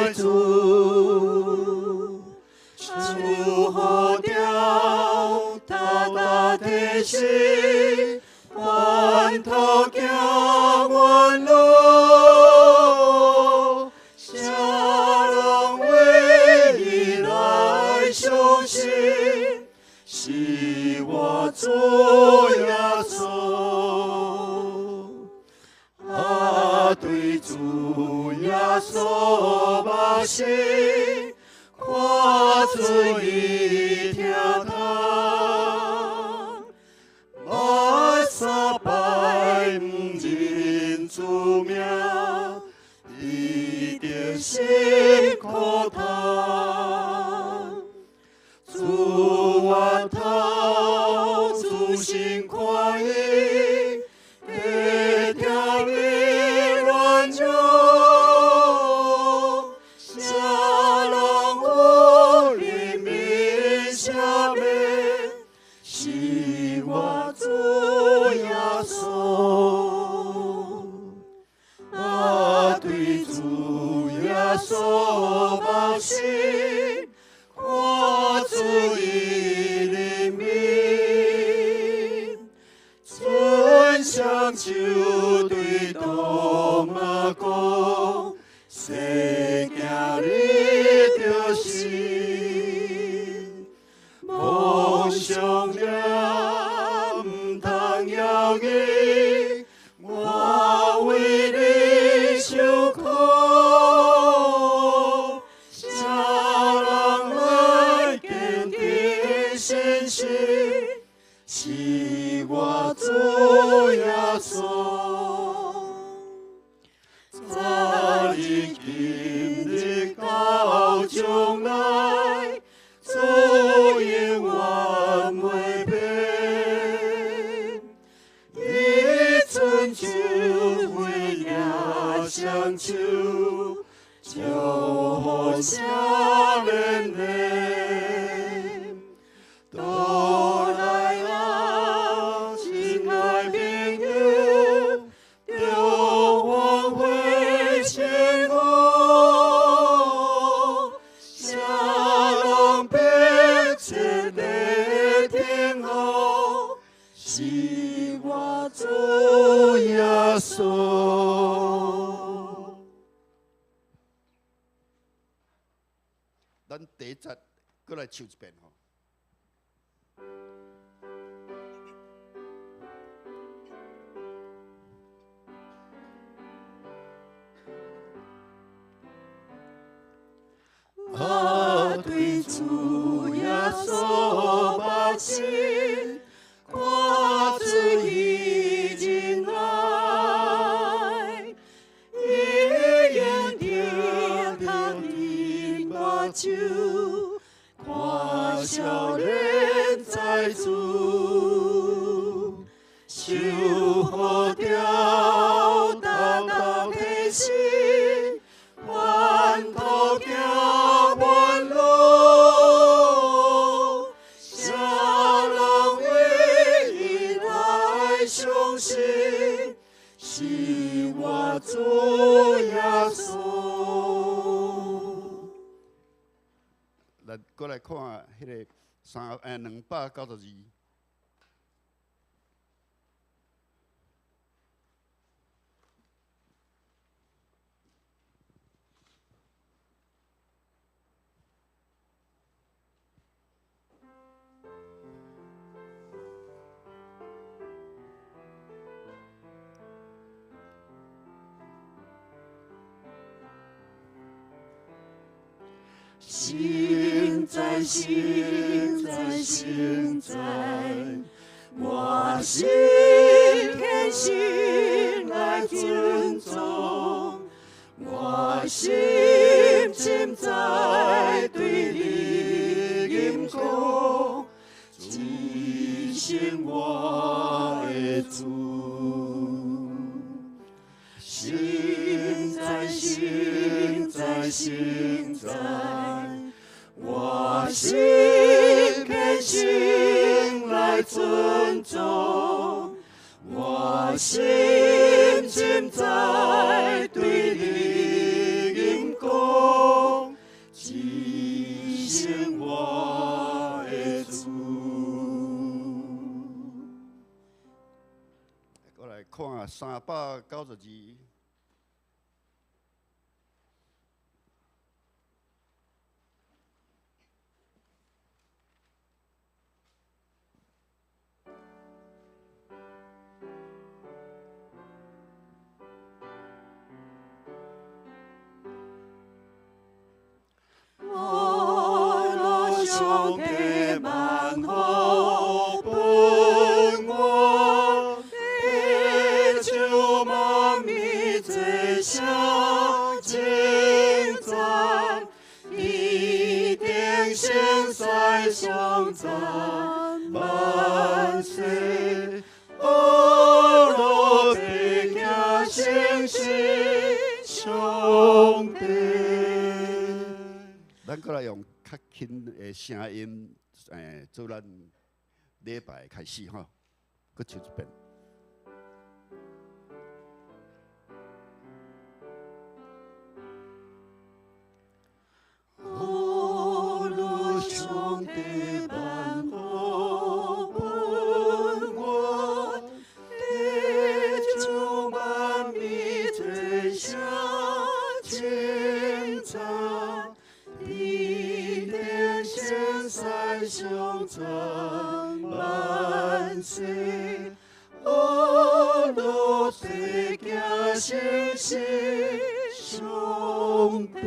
在主，手好掉，踏踏提心，凡头行弯路，啥人为伊来相信？是我主耶稣。啊，對主耶穌目視，看出伊疼痛，目三擺毋認主名，伊著心苦痛。主源頭，主心看伊，體貼伊軟弱，啥人有憐憫赦免？是我主耶穌。啊，對主耶穌目視，看出伊憐憫，伸雙手對多馬講：世行你著信，夢想了毋通猶豫，我為你受苦，啥人來堅定信心？是我主耶穌。昨日、今日到將來，主永遠袂變。伊伸手為掠雙手，祝福少年人。倒來啊，親愛朋友，著歡喜幸福，啥人迫切的等候，是我主耶穌。咱第一節閣來唱一遍吼。啊，對主耶穌目視，看出伊仁愛，伊眼聽通飲目睭，看少年在主，手好掉，踏踏提心，凡途行彎路，啥人為伊來相信？是我主耶穌。咱閣來看彼个三292。心在，心在，心在，我心虔心來尊重，我心深在對你吟講，主是我的主。心在，心在，心在，我心虔心來尊重，我心深在對你吟講， 392。我若上帝萬福分我，地球萬民最相稱讚，一定先帥上讚萬歲。阿羅伯行誠實上帝。咱閣來用較輕的聲音，做咱禮拜開始吼，閣唱一遍。阿羅上帝萬福分我，地球萬民最相稱讚。一定先帥上讚萬歲，阿羅伯行誠實上帝。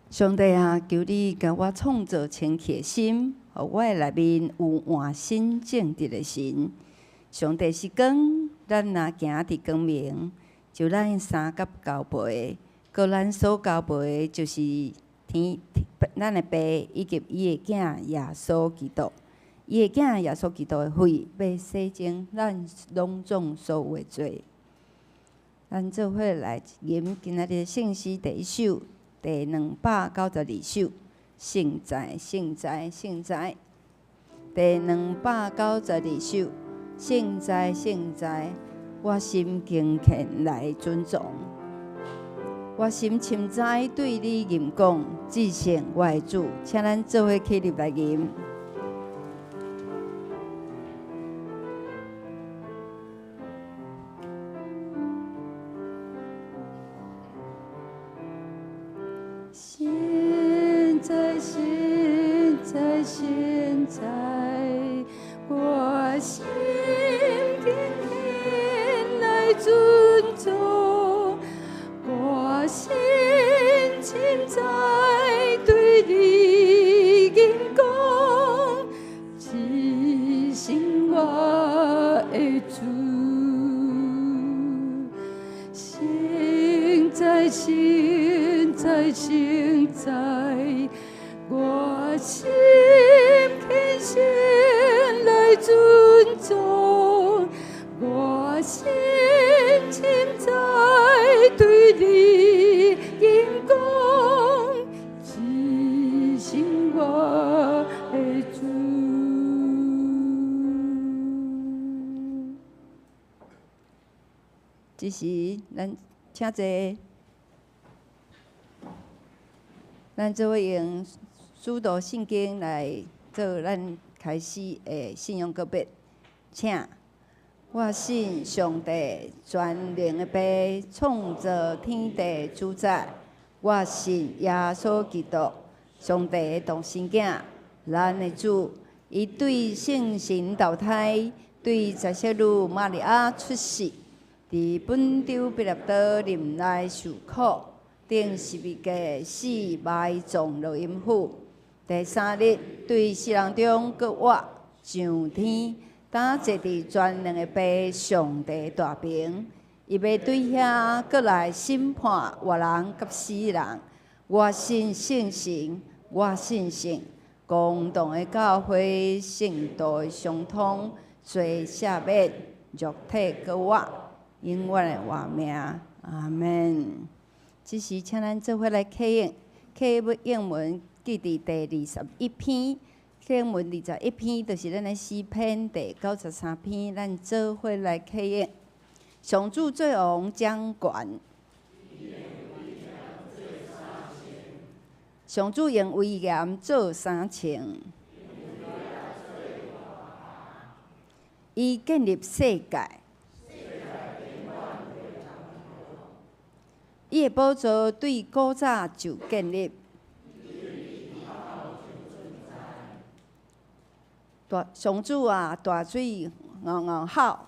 上帝啊，求你共我創造清氣的心，予我的內面有換新正直的神。上帝是光，咱若行佇光明，就咱相佮交陪，閣咱所交陪的，就是天咱的爸以及伊的囝耶穌基督。伊的囝耶穌基督的血，欲洗淨咱攏總所有的罪。咱做伙來吟今仔日的聖詩第一首。第292首，聖哉，聖哉，聖哉。第292首，聖哉，聖哉，我心敬虔來尊崇，我心深知對你吟講，至聖我的主，請咱做伙起立來吟。聖哉，聖哉，聖哉，我心敬虔來尊崇，我心深知對你吟講，至聖我的主。聖哉，聖哉，聖哉，我心虔誠來尊崇，我心深知對你。這時咱請坐，咱做伙用使徒信經來做咱開始的信仰告白，請。我信上帝全能的父，創造天地主宰。我信耶穌基督，上帝的獨生囝，咱的主。伊對聖神投胎，對十色女瑪利亞出世，佇本丟彼拉多忍耐受苦，釘十字架死埋葬落陰府。第三日對死人中閣活，上天。擔坐佇全能的父上帝大爿，伊欲對遐閣來審判活人佮死人。我信聖神，我信聖公同的教會，聖徒的相通，罪赦免，肉體閣活，永遠的活命。阿門。這時，請咱做伙來啟應，啟應文記佇第21篇。經文21篇，就是咱的詩篇第93篇，咱做伙來啟應。上主做王掌權，上主用威嚴做衫穿，伊建立世界，伊的寶座對古早就建立。大上主啊，大水嗷嗷吼！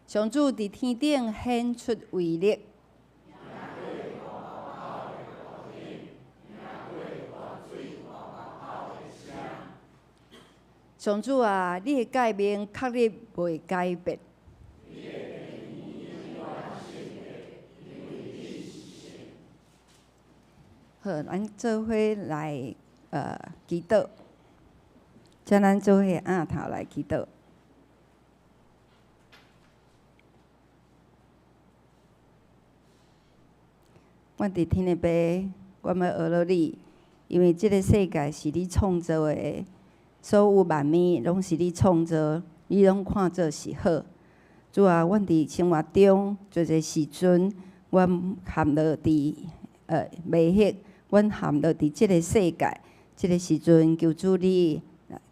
上主佇天頂顯出威力。上主啊，你的誡命確立袂改變。好，咱做伙來祈禱，請咱做伙奀頭來祈禱。阮佇天的父，阮欲學落你，因為這个世界是你創造的，所有萬物攏是你創造，你攏看做是好。主啊，阮佇生活中濟濟時陣，阮陷落佇迷惑，阮陷落佇這个世界，這个時陣求主你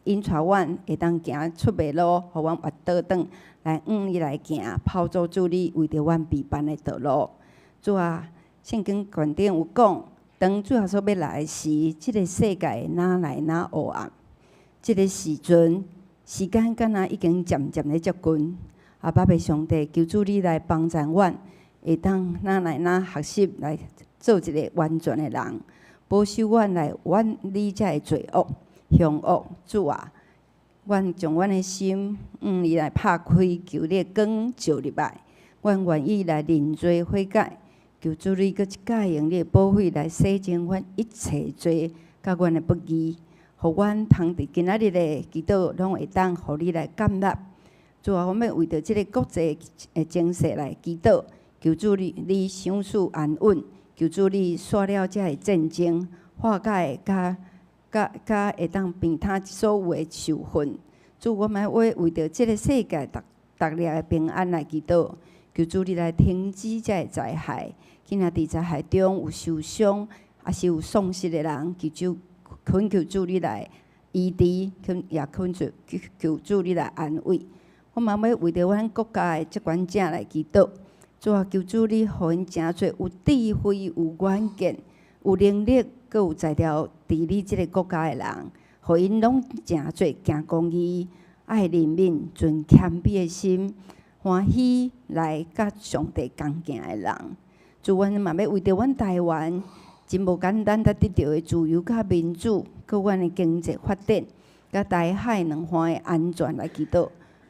引帶阮會當行出迷路，予阮活倒轉來向你來行，拋諸主你為著阮備辦的道路。主啊，聖經卷頂有講，當主耶穌欲來時，這个世界哪來哪黑暗？這个時陣，時間敢若已經漸漸咧接近。阿爸父上帝，求主你來幫助阮，會當哪來哪學習來做一个完全的人，保守阮來遠離這个罪惡、凶惡。主啊，阮將阮的心向你來拍開，求你的光照入來。阮願意來認罪悔改，求主你閣一擺用你的寶血來洗淨阮一切罪，佮阮的不義，予阮通佇今仔日的祈禱，攏會當予你來接納。主啊，阮欲為著這个國際的情勢來祈禱，求主你賞賜安穩，求主你煞了這个戰爭，化解佮佮佮會當平攤所有的仇恨。主，阮嘛欲為著這个世界逐逐粒的平安來祈禱，求主你來停止這个災害。今仔佇災害中有受傷，抑是有喪失的人，求主懇求主你來醫治，懇也懇求求主你來安慰。我嘛欲為著阮國家的執權者來祈禱，主啊，求主你予𪜶誠濟有智慧、有遠見、有能力、閣有才調治理這个國家的人，予𪜶攏誠濟行公義、愛人民、存謙卑的心，歡喜來佮上帝仝行的人。主，阮嘛欲為著阮台灣真無簡單才得著的自由佮民主，閣阮的經濟發展，佮台海兩岸的安全來祈禱。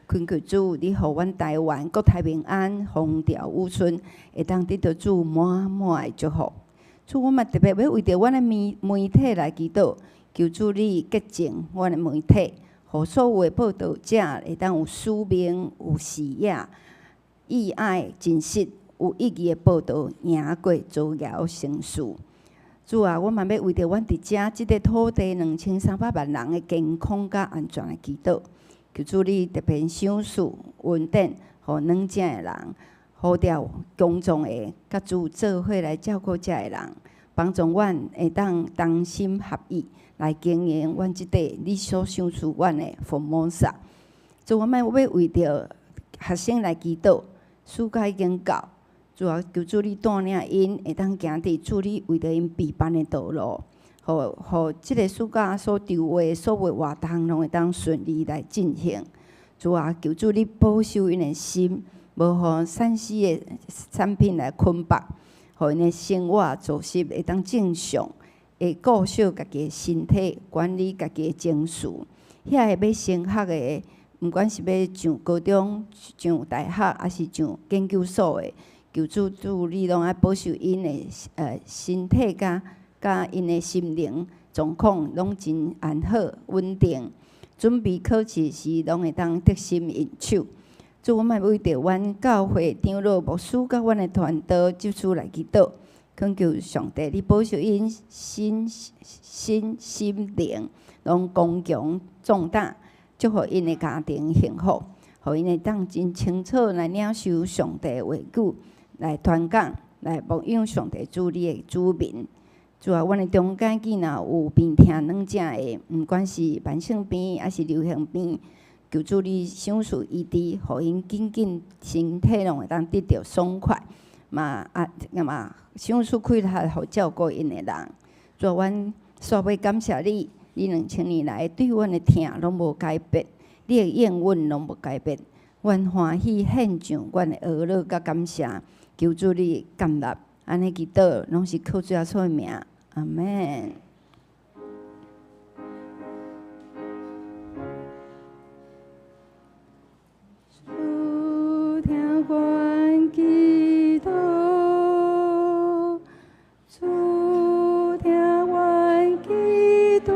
懇求主，你予阮台灣國泰民安、風調雨順，會當得到主滿滿的祝福。主，阮嘛特別欲為著阮的媒體來祈禱，求主你潔淨阮的媒體，予所有的報導者會當有使命、有視野、意愛真實、有意義的報導，贏過造謠生事。主啊，阮嘛欲為著阮佇遮這个土地2300萬人的健康佮安全來祈禱。求主你特別賞賜恩典，予軟正的人，呼召強壯的，佮主做伙來照顧遮的人，幫助阮會當同心合意來經營阮這塊你所賞賜阮的福摩薩。主，阮嘛欲為著學生來祈禱，暑假已經到，主啊，求主你帶領𪜶會當行佇主你為著𪜶備辦的道路，予予這个暑假所籌劃的所有活動攏會當順利來進行。主啊，求主你保守𪜶的心，無予3C 的產品來捆綁，予𪜶的生活作息會當正常，會顧惜家己的身體，管理家己的情緒。遐个欲升學的，毋管是欲上高中、上大學，抑是上研究所的，求主主你攏愛保守𪜶的身體佮𪜶的心靈狀況攏真安好穩定，準備考試時攏會當得心應手。主，阮嘛為著阮教會長老牧師佮阮的傳道執事來祈禱，懇求上帝你保守𪜶身身心靈攏剛強壯膽，祝福𪜶的家庭幸福，予𪜶會當真清楚來領受上帝的話語，來傳講，來牧養上帝主你的子民。主啊，阮的中間既若有病痛軟正的，毋管是慢性病抑是流行病，求主你賞賜醫治，予𪜶緊緊身體攏會當得著爽快，嘛啊嘛賞賜氣力，予照顧𪜶的人。主啊，阮煞欲感謝你，你2000年來對阮的疼攏無改變，你的應允攏無改變。阮歡喜獻上阮的哀樂佮感謝，求主你接納，按呢祈禱，攏是靠主耶穌的名，阿們。主聽阮祈禱，主聽阮祈禱，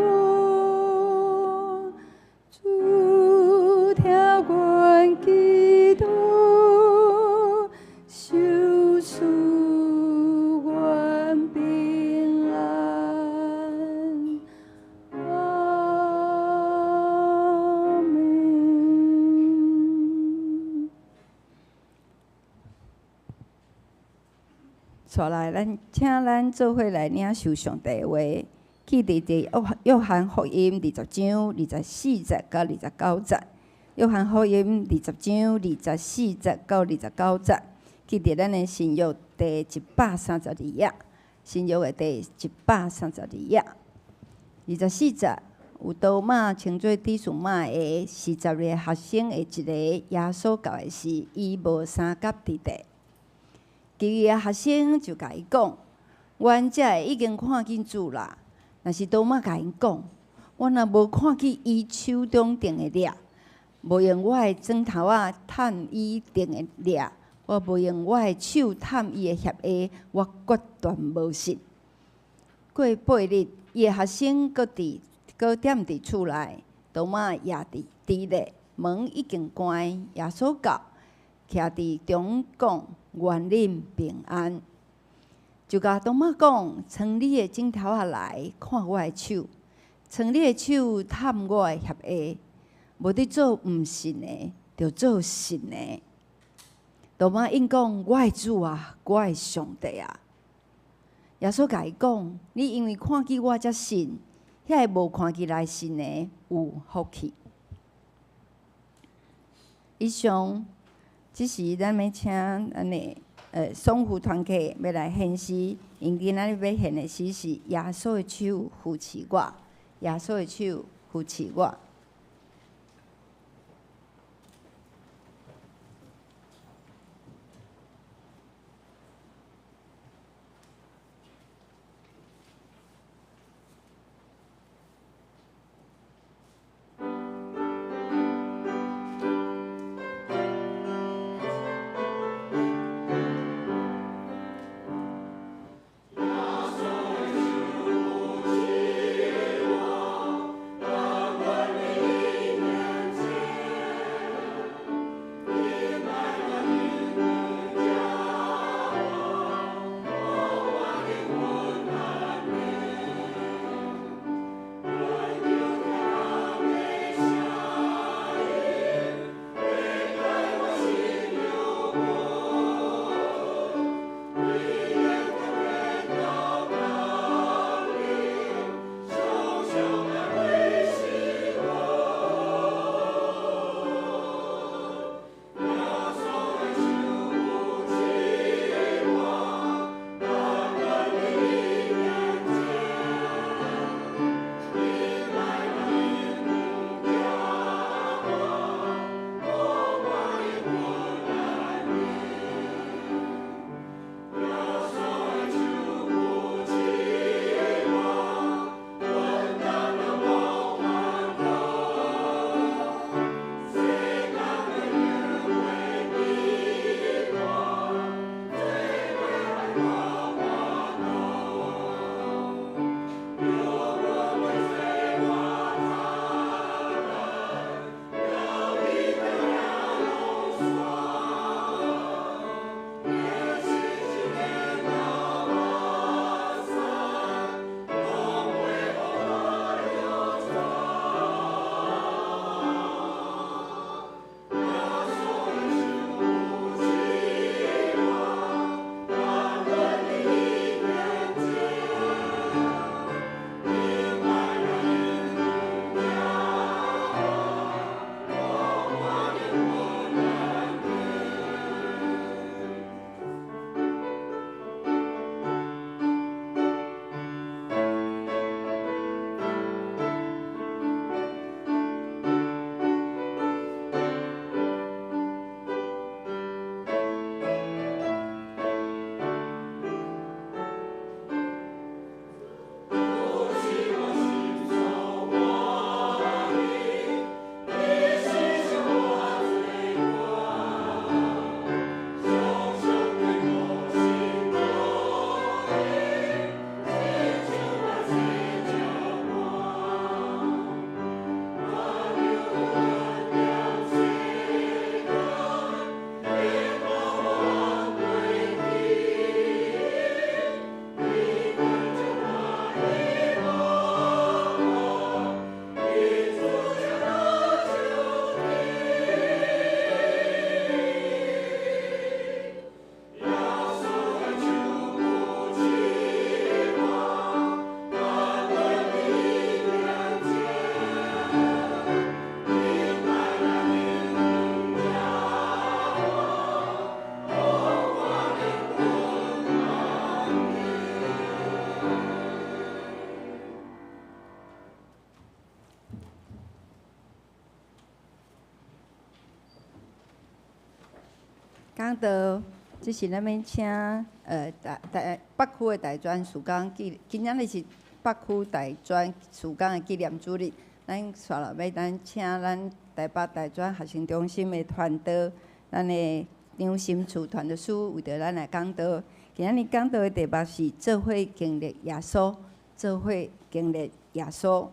主聽阮祈禱，賞賜阮平安。阿們。紲來，咱請咱做伙來領受上帝的話，記佇佇約翰福音20章24節到29節。約翰福音二十章二十四節到二十九節，記佇咱的新約第132頁，新約的第132頁，二十四節有多馬稱做底數馬的是12個學生的一个，耶穌到的時，伊無相佮佇地。其餘的學生就共伊講：阮遮的已經看見主啦。若是多馬共𪜶講：我若無看見伊手中釘的掠，無用我的指頭仔探伊釘的掠，我無用我的手探伊的脅下，我決斷無信。過8日，伊的學生閣踮佇厝內，多馬也佇佇咧，門已經關。耶穌到，徛佇中講：願恁平安。就共多馬講：伸你的指頭仔來看我的手，伸你的手探我的脅下，無得做毋信的，著做信的。多馬應講：我的主啊，我的上帝啊！耶穌共伊講：你因為看見我才信，遐个無看見來信的有福氣。以上，這時咱欲請咱的喪父團契欲來獻詩，𪜶今仔日欲獻的詩是耶穌的手扶持我，耶穌的手扶持我。耶穌的手扶持我。講道，這是咱欲請大大北區的大專事工紀，今仔日是北區大專事工的紀念主日，咱紲落欲咱請咱台北大專學生中心的傳道，咱的張心慈傳道師為著咱來講道。今仔日講道的題目是做伙經歷耶穌，做伙經歷耶穌。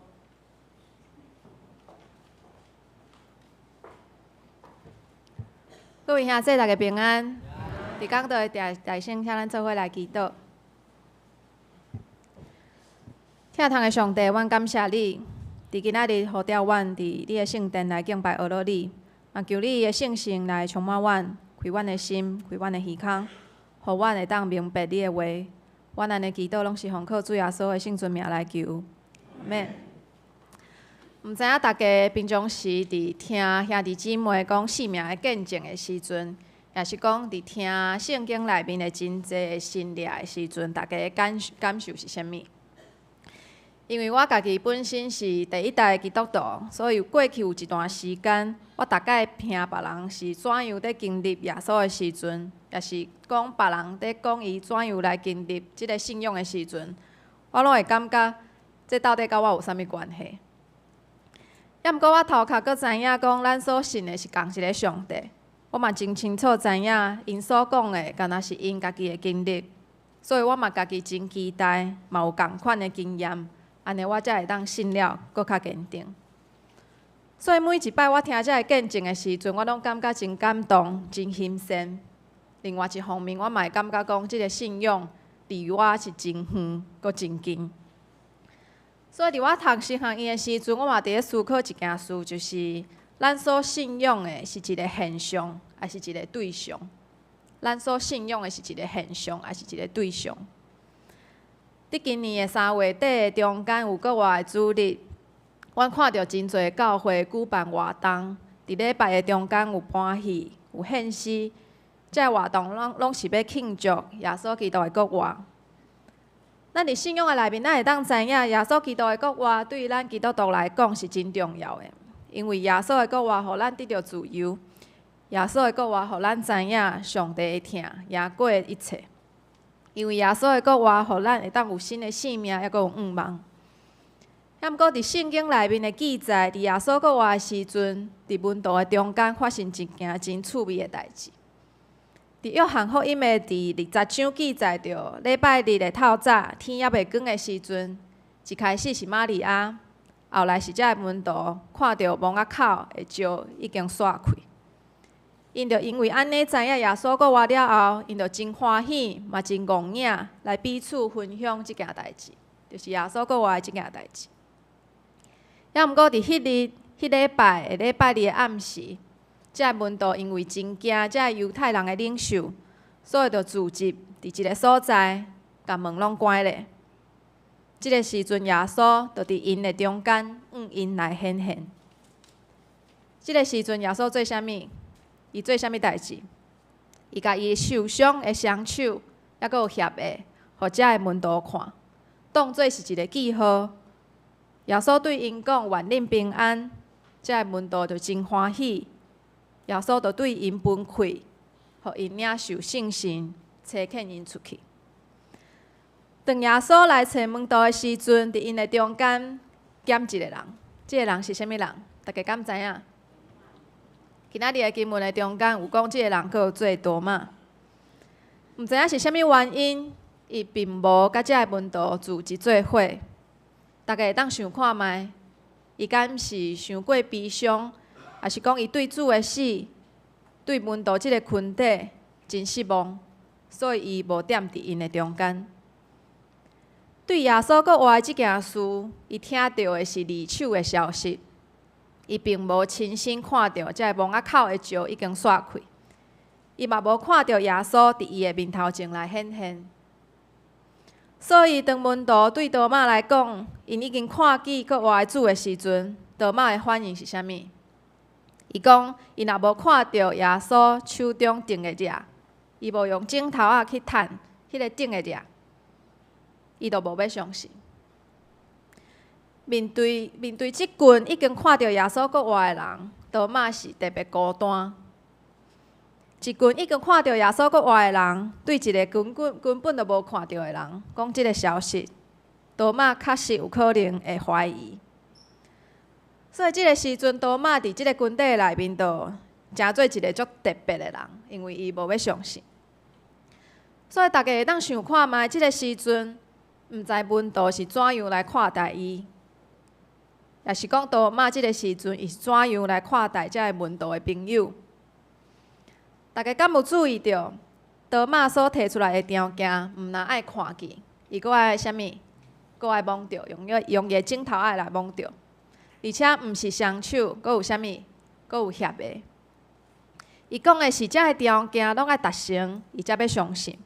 各位兄弟，大家平安。佇講道的大大聲，請咱做伙來祈禱。疼痛的上帝，阮感謝你，佇今仔日呼召阮佇你的聖殿來敬拜阿羅你，嘛求你的聖神來充滿阮，開阮的心，開阮的耳孔，予阮會當明白你的話。阮按呢祈禱，攏是奉靠主耶穌的聖尊名來求。阿們。毋知影大家平常時佇聽兄弟姊妹講生命的見證的時陣，抑是講佇聽聖經內面的真濟的神迹的時陣，大家的感受是啥物？因為我家己本身是第一代基督徒，所以過去有一段時間，我逐擺聽別人是怎樣佇經歷耶穌的時陣，抑是講別人佇講伊怎樣來經歷這个信仰的時陣，我攏會感覺這到底佮我有啥物關係？抑毋過我頭殼閣知影講，咱所信的是仝一个上帝，我嘛真清楚知影𪜶所講的，敢若是𪜶家己的經歷，所以我嘛家己真期待，嘛有仝款的經驗，按呢我才會當信了閣較堅定。所以每一擺我聽這个見證的時陣，我攏感覺真感動、真欣羨。另外一方面，我嘛會感覺講，這个信仰離我是真遠，閣真近。所以，佇我讀神學院的時陣，我嘛佇咧思考一件事，就是咱所信仰的是一个現象，抑是一个對象？咱所信仰的是一个現象，抑是一个對象？佇今年的3月底的中間有國外的主日，阮看著真濟教會舉辦活動，佇禮拜的中間有搬戲、有獻詩，這个活動攏是欲慶祝耶穌基督的復活。咱佇信仰的內面，咱會當知影耶穌基督的復活對咱基督徒來講是真重要的，因為耶穌的復活，予咱得著自由；耶穌的復活，予咱知影上帝的疼贏過一切。因為耶穌的復活，予咱會當有新的生命，抑閣有盼望。抑毋過佇聖經內面的記載，佇耶穌復活的時陣，佇門徒的中間發生一件真趣味的代誌。佇約翰福音的第20章記載著，禮拜日的透早，天猶未光的時陣，一開始是瑪利亞，後來是這个門徒看著墓仔口的石已經徙開。𪜶就因為按呢知影耶穌復活了後，𪜶就真歡喜，嘛真戇影來彼此分享這件代誌，就是耶穌復活的這件代誌。抑毋過佇彼日、彼禮拜的禮拜日的暗時，這个門徒因為真驚這个猶太人的領袖，所以就聚集佇一个所在，共門攏關咧。這个時陣，耶穌就佇𪜶的中間，向𪜶來顯現。這个時陣，耶穌做啥物？伊做啥物代誌？伊共伊受傷的雙手，抑閣有翕的，予這个門徒看，當做是一个記號。耶穌對𪜶講：願恁平安。這个門徒就真歡喜。耶穌就對𪜶分氣，予𪜶領受聖神，差遣𪜶出去。當耶穌來揣門徒的時陣，佇𪜶的中間減一个人，這个人是啥物人？大家敢知影？今仔日的經文的中間有講，這个人叫做多馬。毋知影是啥物原因，伊並無佮這个門徒聚集做伙。大家會當想看覓，伊敢是傷過悲傷？抑是講伊對主的死，對門徒這个群體真失望，所以伊無踮佇𪜶的中間。對耶穌復活的這件事，伊聽著的是二手的消息，伊並無親身看著這个墓仔口的石已經徙開，伊嘛無看著耶穌佇伊的面頭前來顯現。所以當門徒對多馬來講，𪜶已經看見復活的主的時陣，多馬的反應是啥物？伊講，伊若無看著耶穌手中釘的跡，伊無用指頭仔去探彼个釘的跡，伊就無欲相信。面對這群已經看著耶穌復活的人，多馬是特別孤單。一群已經看著耶穌閣活的人，對一个根本根本就無看著的人講這个消息，多馬確實有可能會懷疑。所以這个時陣，多馬佇這个群體內面就成做一个足特別的人，因為伊無欲相信。所以逐家會當想看覓，這个時陣，毋知門徒是怎樣來看待伊，抑是講多馬這个時陣，伊是怎樣來看待這个門徒的朋友？逐家敢有注意著，多馬所提出來的條件，毋但愛看見，伊閣愛啥物？閣愛摸著，用伊的指頭仔來摸著，而且毋是雙手，閣有啥物？閣有翕的。伊講的是這个條件攏愛達成，伊才欲相信。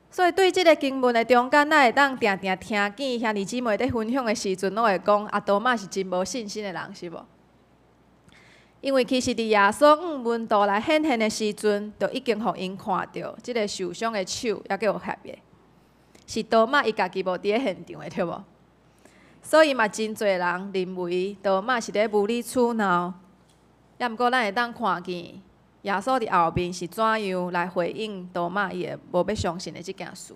所以對這个經文的中間，咱會當定定聽見兄弟姊妹佇分享的時陣，攏會講啊，多馬是真無信心的人，是無？因為其實佇耶穌向門徒來顯現的時陣，就已經予𪜶看著這个受傷的手，抑閣有翕的，是多馬伊家己無佇咧現場的，對無？所以嘛，真濟人認為多馬是咧無理取鬧。抑毋過咱會當看見耶穌佇後面是怎樣來回應多馬伊的無欲相信的這件事。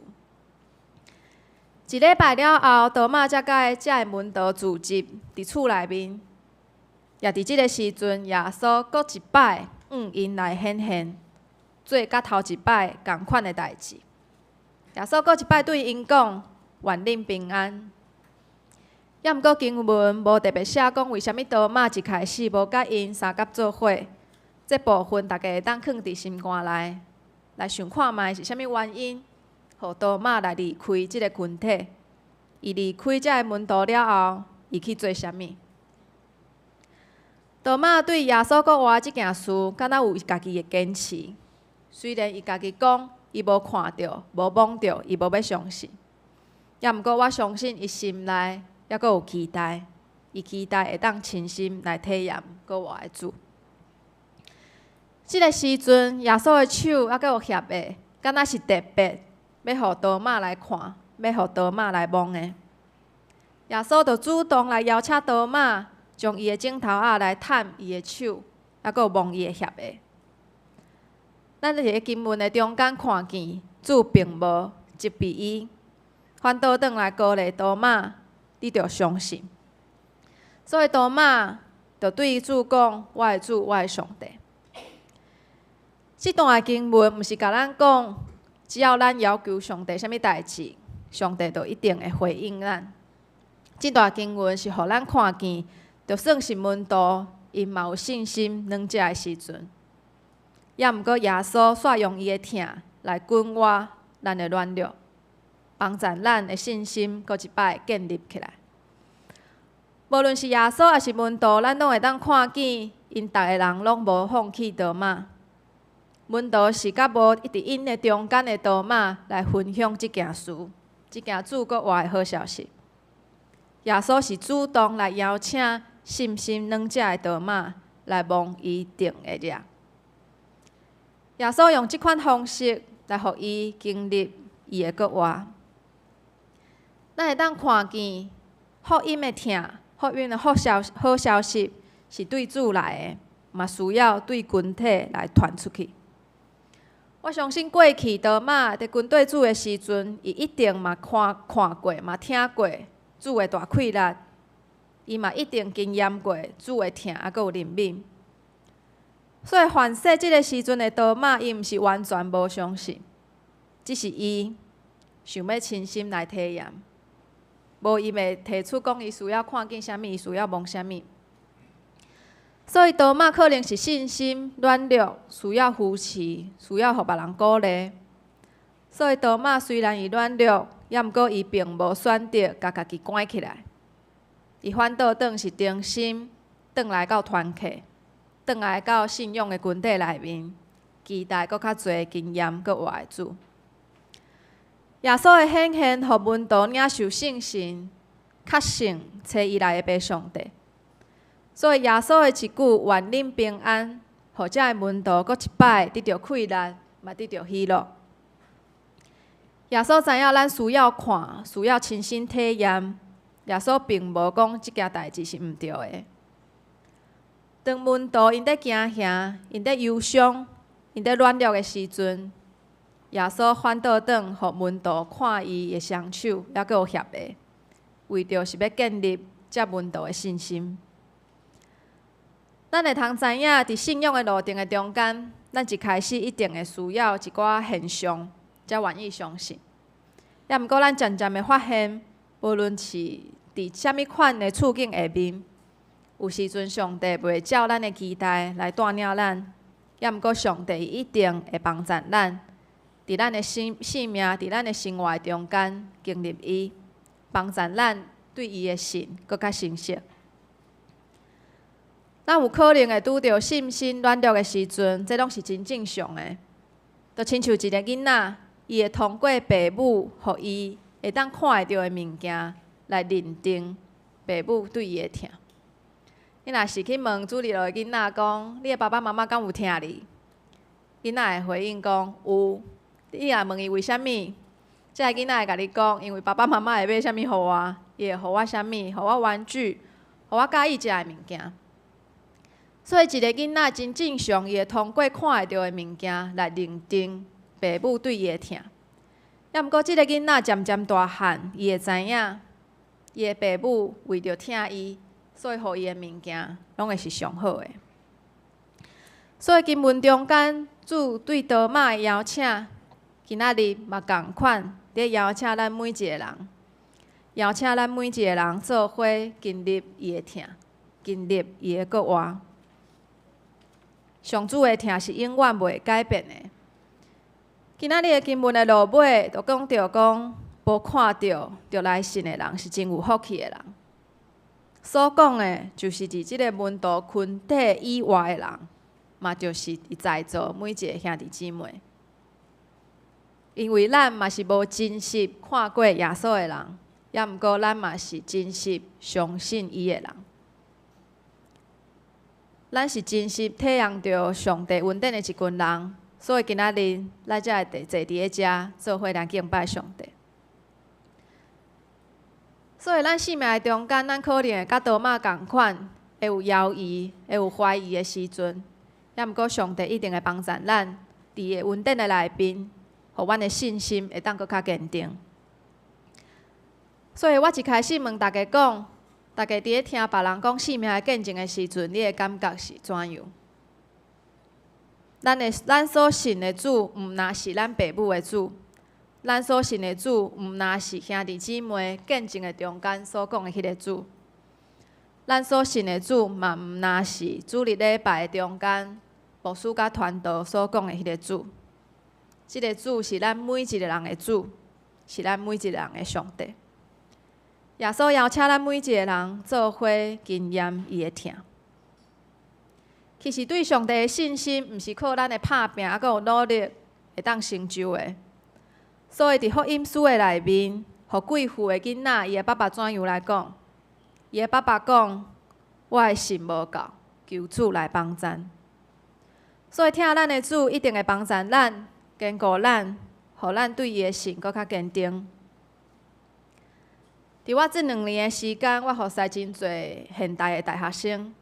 一禮拜了後，多馬才佮遮的門徒聚集佇厝內面。也佇這个時陣，耶穌閣一擺向𪜶來顯現，做佮頭一擺仝款的代誌。耶穌閣一擺對𪜶講：願恁平安。抑毋過經文無特別寫講，為啥物多馬一開始無佮𪜶相佮做伙？這部分逐家會當囥佇心肝內，來想看覓是啥物原因，予多馬來離開這个群體。伊離開遮个門徒了後，伊去做啥物？多馬對耶穌復活這件事，敢若有伊家己的堅持。雖然伊家己講，伊無看著、無摸著，伊無欲相信。抑毋過我相信，伊心內抑閣有期待，伊期待會當親身來體驗復活的主。這个時陣，耶穌的手抑閣有翕的，敢若是特別欲予多馬來看，欲予多馬來摸的。耶穌就主動來邀請多馬，將伊的指頭仔來探伊的手，抑閣有摸伊的翕的。咱佇咧經文的中間看見，主並無責備伊，反倒轉來鼓勵多馬，你著相信。所以多馬就對主講：我的主，我的上帝。這段的經文毋是共咱講，只要咱要求上帝啥物代誌，上帝就一定會回應咱。這段經文是予咱看見，就算是門徒，𪜶嘛有信心軟弱的時陣，抑毋過耶穌煞用伊的疼來滾活咱的軟弱，幫助咱的信心閣一擺建立起來。無論是耶穌抑是門徒，咱攏會當看見，𪜶逐个人攏無放棄多馬。門徒是佮無佇𪜶的中間的多馬來分享這件事，這件主復活的好消息。耶穌是主動來邀請信心軟弱的多馬來摸伊釘的跡。耶穌用這款方式來予伊經歷伊的復活。咱會當看見福音的疼，福音的好消息是對主來的，嘛需要對群體來傳出去。我相信過去多馬佇跟綴主的時陣，伊一定嘛看看過，嘛聽過主的大氣力，伊嘛一定經驗過主的疼，抑閣有憐憫。所以凡勢這个時陣的多馬，伊毋是完全無相信，只是伊想欲親身來體驗。無伊袂提出講伊需要看見啥物，伊需要摸啥物。所以多馬可能是信心軟弱，需要扶持，需要予別人鼓勵。所以多馬雖然伊軟弱，抑毋過伊並無選擇共家己關起來，伊反倒轉是重新轉來到團契，轉來到信仰的群體內面，期待閣較濟經驗閣活的主。耶穌的顯現，予門徒領受聖神，確信差伊來的父上帝。所以耶穌的一句願恁平安，予遮的門徒閣一擺得著氣力，嘛得著喜樂。耶穌知影咱需要看，需要親身體驗。耶穌並無講這件代誌是毋對的。當門徒𪜶佇驚嚇，𪜶佇憂傷， 𪜶佇軟弱的時陣，耶穌反倒轉，予門徒看伊的雙手，猶閣有協的，為著是欲建立這門徒的信心。咱會通知影，佇信仰的路程的中間，咱一開始一定會需要一寡現象，才願意相信。猶毋過，咱漸漸會發現，無論是佇啥物款的處境下面，有時陣上帝袂照咱的期待來帶領咱，猶毋過上帝一定會幫贊咱，佇咱的生命，佇咱的生活中間經歷伊，幫贊咱對伊的信閣較清晰。咱有可能會拄著信心軟弱的時陣，這攏是真正常的。就親像一个囡仔，伊會通過爸母予伊會當看會著的物件來認定爸母對伊的疼。你若是去問主日學的囡仔講，你的爸爸媽媽敢有疼你？囡仔會回應講有。你若問伊為啥物，這个囡仔會共你講，因為爸爸媽媽會買啥物予我，伊會予我啥物，予我玩具，予我佮意食的物件。所以，一个囡仔真正常，伊會通過看會著的物件來認定爸母對伊的疼。猶毋過，這个囡仔漸漸大漢，伊會知影，伊的爸母為著疼伊，所以予伊的物件攏會是上好的。所以經文中間，主對多馬的邀請，今仔日嘛仝款佇邀請咱每一个人，邀請咱每一个人做伙經歷伊的疼，經歷伊的復活。上主的疼是永遠袂改變的。今仔日的經文的落尾，就講著講，無看著就來信的人是真有福氣的人。所講的，就是佇這个門徒群體以外的人，嘛就是佇在座每一个兄弟姊妹。因為咱嘛是無真實看過耶穌的人，猶毋過咱嘛是真實相信伊的人。咱是真實體驗著上帝恩典的一群人，所以今仔日咱才會坐佇咧遮做伙來敬拜上帝。所以咱生命的中間，咱可能會佮多馬仝款，會有猶豫、會有懷疑的時陣。猶毋過上帝一定會幫贊咱，佇伊的恩典的內面，予阮的信心會當閣較堅定。所以我一開始問大家講，大家佇咧聽別人講生命的見證的時陣，你的感覺是怎樣？咱所信的主，毋若是咱爸母的主；咱所信的主，毋若是兄弟姊妹見證的中間所講的彼个主。咱所信的主，嘛毋若是主日禮拜的中間牧師佮傳道所講的彼个主。這个主是咱每一个人的主，是咱每一个人的上帝。耶穌邀請咱每一個人做伙經驗伊的疼。其實對上帝的信心，毋是靠咱的拍拚，猶閣有努力會當成就的。所以佇福音書的內面，予貴婦的囡仔，伊的爸爸怎樣來講？伊的爸爸講：我的信無夠，求主來幫贊。所以疼咱的主一定會幫贊咱，堅固咱，予咱對伊的信閣較堅定。佇我這兩年的時間，我服侍真濟現代的大學生。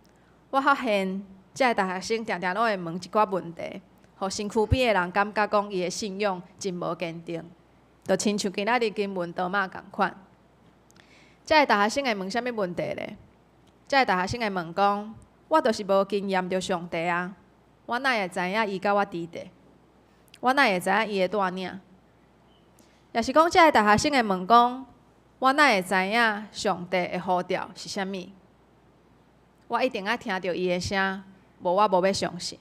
我發現，這个大學生定定攏會問一寡問題，予身軀邊的人感覺講伊的信仰真無堅定，就親像今仔日經文多馬仝款。這个大學生會問啥物問題咧？這个大學生會問講：我就是無經驗著上帝啊，我哪會知影伊佮我佇佇？我哪會知影伊會帶領？抑是講，這个大學生會問講：我哪會知影上帝的呼召是啥物？我一定愛聽著伊的聲，無我無欲相信。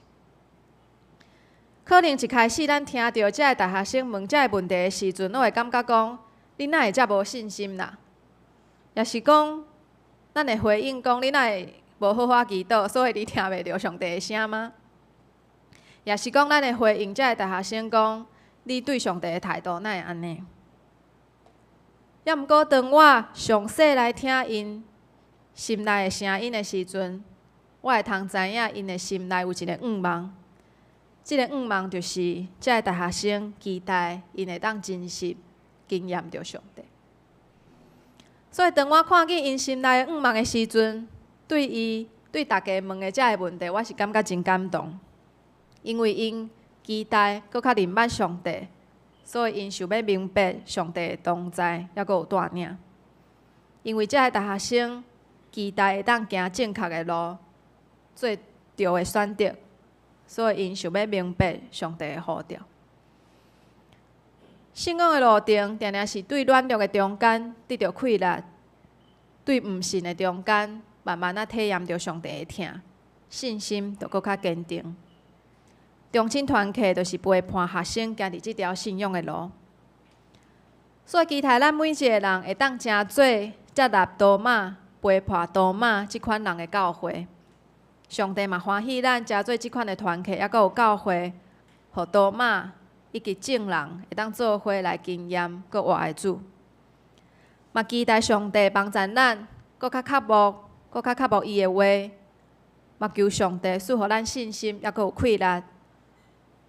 可能一開始咱聽著這个大學生問這个問題的時陣，攏會感覺講：你哪會遮無信心啦？抑是講，咱會回應講：你哪會無好好祈禱，所以你聽袂著上帝的聲嗎？抑是講，咱會回應這个大學生講：你對上帝的態度哪會按呢？猶毋過，當我詳細來聽𪜶心內的聲音的時陣，我會通知影𪜶的心內有一个願望。這个願望就是，這个大學生期待𪜶會當真實經驗著上帝。所以，當我看見𪜶心內的願望的時陣，對伊對大家問的這个問題，我是感覺真感動，因為𪜶 期待閣較認捌上帝，所以𪜶想欲明白上帝的同在，猶閣有帶領。因為遮个大學生期待會當行正確的路，做對的選擇，所以𪜶想欲明白上帝的呼召。信仰的路程，定定是對軟弱的中間得著氣力，對毋信的中間，慢慢仔體驗著上帝的疼，信心就閣較堅定。中青團契就是陪伴學生行佇這條信仰的路，所以期待咱每一个人會當成做接納多馬、陪伴多馬這款人的教會。上帝嘛歡喜咱成做這款的團契，猶閣有教會，予多馬以及眾人會當做伙來經驗閣活的主。嘛期待上帝幫助咱，閣較渴慕，閣較渴慕伊的話。嘛求上帝賜予咱信心，猶閣有氣力，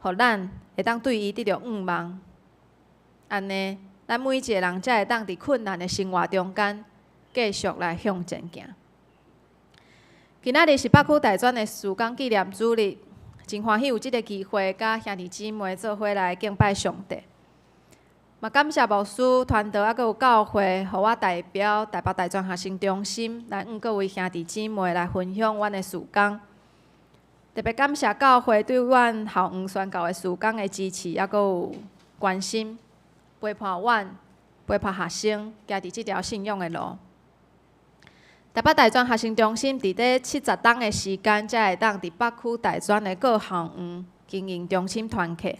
予咱會當對伊得著向望。按呢，咱每一个人才會當佇困難的生活中間，繼續來向前行。今仔日是北區大專的事工紀念主日，真歡喜有這个機會，佮兄弟姊妹做伙來敬拜上帝。嘛感謝牧師團隊，猶閣有教會，予我代表台北大專學生中心來向各位兄弟姊妹來分享阮的事工。特別感謝教會對阮校園宣教的事工的支持，猶閣有關心，陪伴阮，陪伴學生行佇這條信仰的路。台北大專學生中心佇這70冬的時間，才會當佇北區大專的各校園經營中心團契。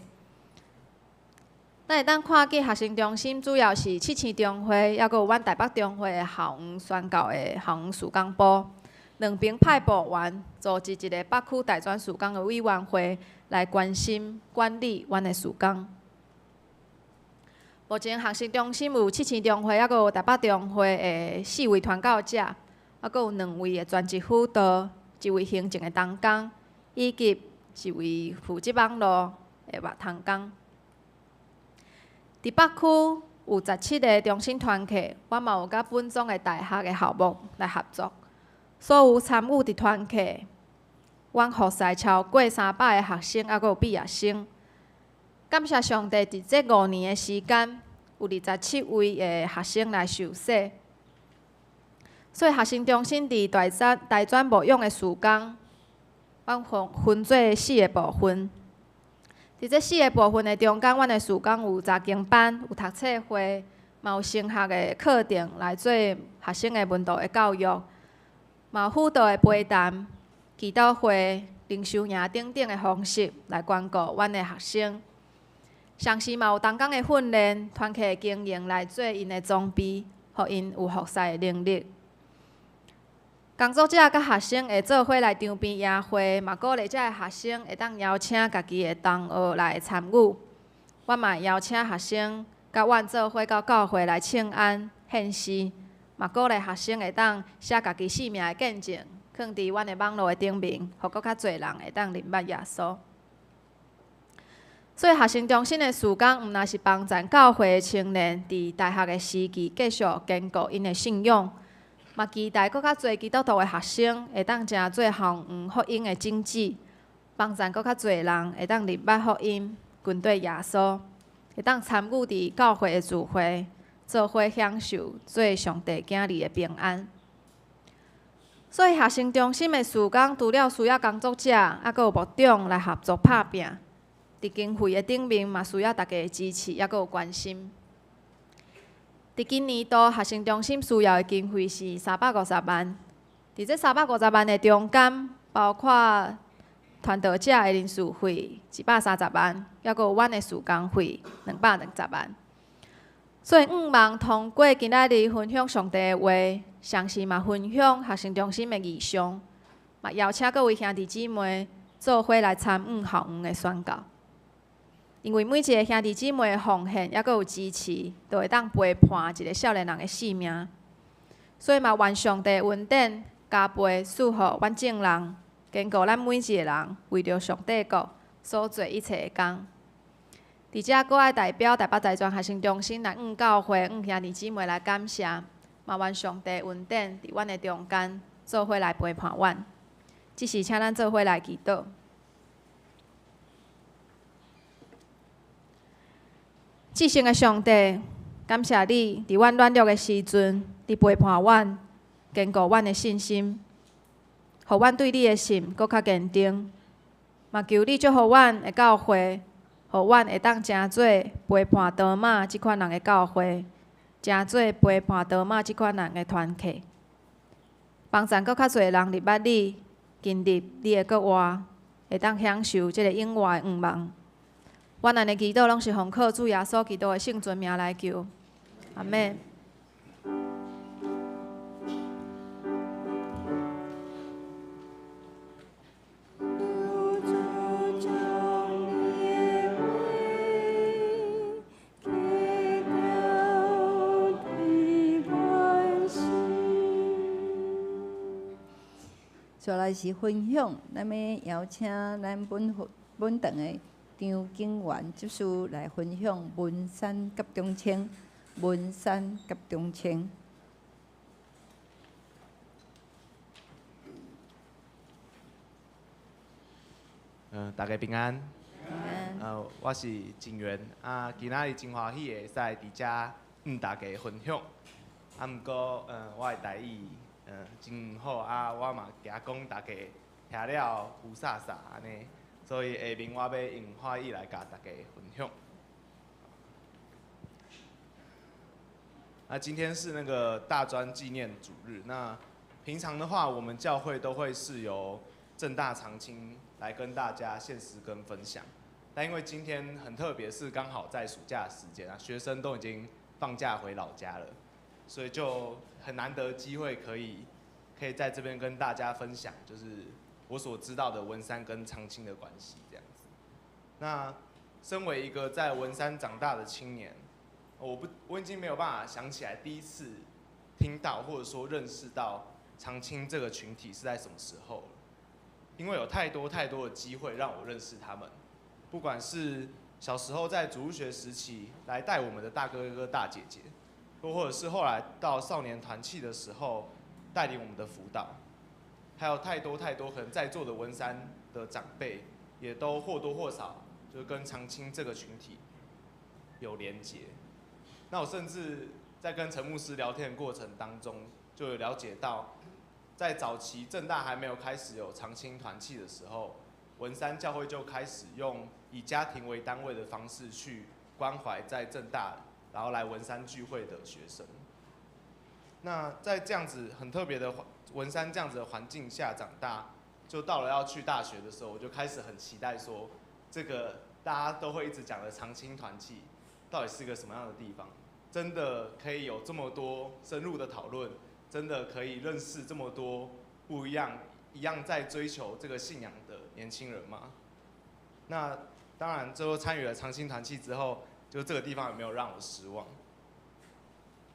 咱會當看見學生中心主要是七星中會，猶閣有阮台北中會的校園宣教的校園事工部，兩邊派部員組織一个北區大專事工的委員會來關心管理阮的事工。目前學生中心有七星中會，猶閣有台北中會的四位傳教者，猶閣有兩位的專職輔導，一位行政的同工，以及一位負責網路的目同工。佇北區有17个中心團契，阮嘛有佮本總的大學的校牧來合作。所有參與佇團契，阮服侍超過300个學生，猶閣有畢業生。感謝上帝，佇這5年的時間，有27位的學生來受洗。所以學生中心佇大專大專牧養的事工，阮分分做四个部分。佇這四个部分的中間，阮的事工有查經班、有讀冊會，嘛有神學的課程來做學生的門徒的教育，嘛有輔導的陪談、祈禱會、靈修營等等的方式來關顧阮的學生。同時嘛有同工的訓練、團契的經營來做𪜶的裝備，予𪜶有服侍的能力。工作者佮學生會做伙來場邊營會，嘛鼓勵遮个學生會當邀請家己的同學來參與。阮嘛會邀請學生佮阮做伙到教會來請安獻詩，嘛鼓勵學生會當寫家己生命的見證，囥佇阮的網路的頂面，予閣較濟人會當認捌耶穌。所以學生中心的事工，毋但是幫助教會的青年佇大學的時期繼續堅固𪜶的信仰，嘛期待閣較濟基督徒的學生會當成做校園福音的種子，幫助閣較濟人會當認捌福音，跟綴耶穌，會當參與佇教會的聚會，做伙享受做上帝囝兒的平安。所以學生中心的事工，除了需要工作者，猶閣有牧長來合作拍拚。佇經費的頂面嘛，需要大家的支持，猶閣有關心。佇今年度學生中心需要的經費是350萬。佇這三百五十萬的中間，包括傳道者的人事費130萬，猶閣有阮的事工費220萬。所以，向望通過今仔日分享上帝的話，同時嘛分享學生中心的異象，嘛邀請各位兄弟姊妹做伙來參與校園的宣教。因為每一个兄弟姊妹的奉獻，猶閣有支持，都會當陪伴一个少年人的生命。所以嘛，願上帝恩典加倍賜予阮眾人，堅固咱每一个人，為著上帝國所做一切的工。佇遮閣愛代表台北大專學生中心來向教會、向兄弟姊妹來感謝，嘛願上帝恩典佇阮的中間做伙來陪伴阮。這時，請咱做伙來祈禱。至圣的上帝，感谢你，伫阮软弱的时阵，你陪伴阮，坚固阮的信心，予阮对你的信阁较坚定。嘛求你祝福阮的教会，予阮会当成做陪伴多马这款人的教会，成做陪伴多马这款人的团契，帮助阁较济人入捌你，进入你的国外，会当享受这个永活的愿望。阮按呢祈祷，拢是奉靠主耶稣基督的圣尊名来求，阿们。续来是分享，咱欲邀请咱本本堂的张景元执事来分享文山佮中青，文山佮中青。大家平安。平安。我是景元，啊，今仔日真歡喜會使佇遮向大家分享。啊，毋過，我的台語，真毋好啊，我嘛驚講大家聽了霧煞煞按呢，所以下面我欲用華語來共大家分享。那今天是那個大專紀念主日，那平常的話，我們教會都會是由政大長青來跟大家獻詩跟分享，但因為今天很特別，是剛好在暑假時間啊，學生都已經放假回老家了，所以就很難得機會可以在這邊跟大家分享，就是我所知道的文山跟長青的關係這樣子。那身為一個在文山長大的青年，我已經沒有辦法想起來第一次聽到或者說認識到長青這個群體是在什麼時候了，因為有太多太多的機會讓我認識他們，不管是小時候在主日學時期來帶我們的大哥哥大姐姐，又或者是後來到少年團契的時候帶領我們的輔導，還有太多太多可能在座的文山的長輩，也都或多或少就跟長青這個群體有連結。那我甚至在跟陳牧師聊天的過程當中，就有了解到，在早期政大還沒有開始有長青團契的時候，文山教會就開始用以家庭為單位的方式去關懷在政大然後來文山聚會的學生。那在這樣子很特別的文山這樣子的環境下長大，就到了要去大學的時候，我就開始很期待說，這個大家都會一直講的長青團契到底是個什麼樣的地方？真的可以有這麼多深入的討論，真的可以認識這麼多不一樣、一樣在追求這個信仰的年輕人嗎？那當然，最後參與了長青團契之後，就這個地方也沒有讓我失望。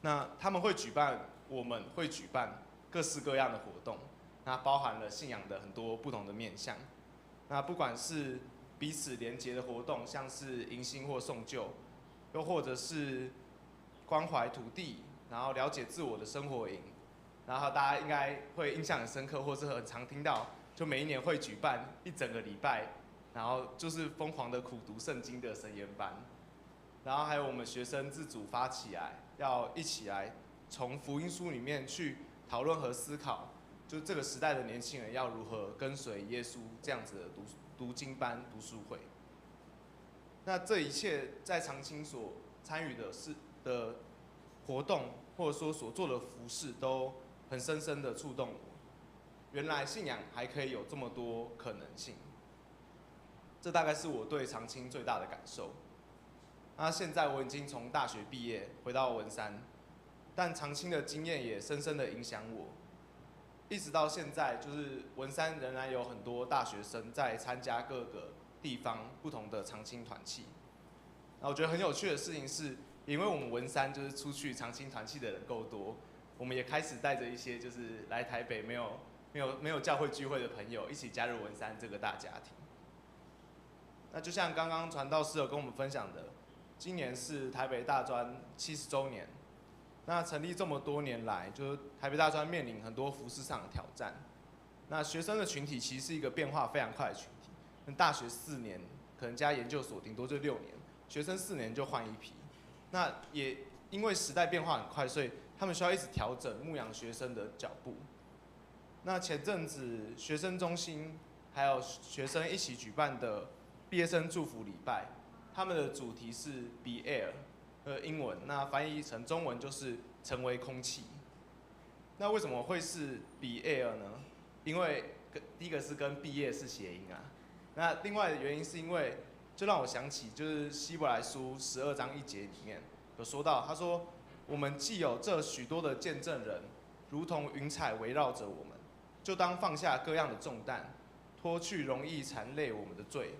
那他們會舉辦，我們會舉辦各式各樣的活動，那包含了信仰的很多不同的面向。那不管是彼此連結的活動，像是迎新或送舊，又或者是關懷土地，然後了解自我的生活營，然後大家應該會印象很深刻，或是很常聽到，就每一年會舉辦一整個禮拜，然後就是瘋狂的苦讀聖經的神研班，然後還有我們學生自主發起來，要一起來從福音書裡面去討論和思考，就這個時代的年輕人要如何跟隨耶穌這樣子的讀經班、讀書會。那這一切在長青所參與的事的活動，或者說所做的服事，都很深深的觸動我。原來信仰還可以有這麼多可能性，這大概是我對長青最大的感受。那現在我已經從大學畢業，回到文山，但長青的經驗也深深的影響我，一直到現在，就是文山仍然有很多大學生在參加各個地方不同的長青團契。那我覺得很有趣的事情是，因為我們文山就是出去長青團契的人夠多，我們也開始帶着一些就是來台北沒有教會聚會的朋友一起加入文山這個大家庭。那就像剛剛傳道師有跟我們分享的，今年是台北大專70週年。那成立這麼多年來，就是台北大專面臨很多服事上的挑戰。那學生的群體其實是一個變化非常快的群體。那大學4年，可能加研究所頂多就6年，學生4年就換一批。那也因为时代变化很快，所以他们需要一直调整牧养学生的脚步。那前阵子学生中心还有学生一起举办的毕业生祝福礼拜，他们的主题是 Be Air，英文，那翻译成中文就是成为空气。那为什么会是 Be Air 呢？因为跟第一个是跟毕业是谐音啊。那另外的原因是因为，就让我想起就是希伯来书12章1节里面有说到，他说我们既有这许多的见证人，如同云彩围绕着我们，就当放下各样的重担，脱去容易缠累我们的罪，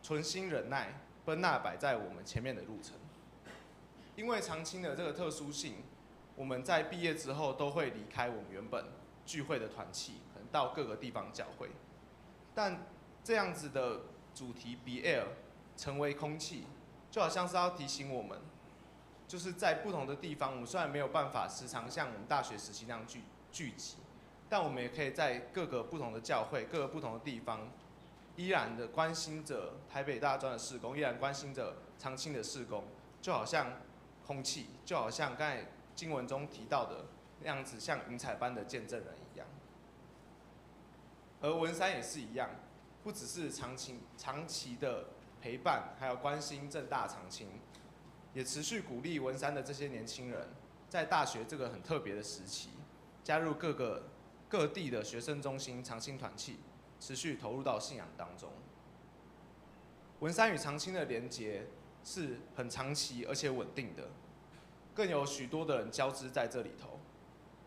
存心忍耐，奔那摆在我们前面的路程。因为长青的这个特殊性，我们在毕业之后都会离开我们原本聚会的团契，可能到各个地方教会。但这样子的主题 Be Air 成为空气，就好像是要提醒我们，就是在不同的地方，我们虽然没有办法时常像我们大学时期那样聚集，但我们也可以在各个不同的教会、各个不同的地方，依然的关心着台北大专的事工，依然关心着长青的事工，就好像空气，就好像刚才经文中提到的那样子，像云彩般的见证人一样。而文山也是一样，不只是长期的陪伴，还有关心政大长青，也持续鼓励文山的这些年轻人，在大学这个很特别的时期，加入各个各地的学生中心长青团契，持续投入到信仰当中。文山与长青的连结是很长期而且稳定的，更有许多的人交织在这里头，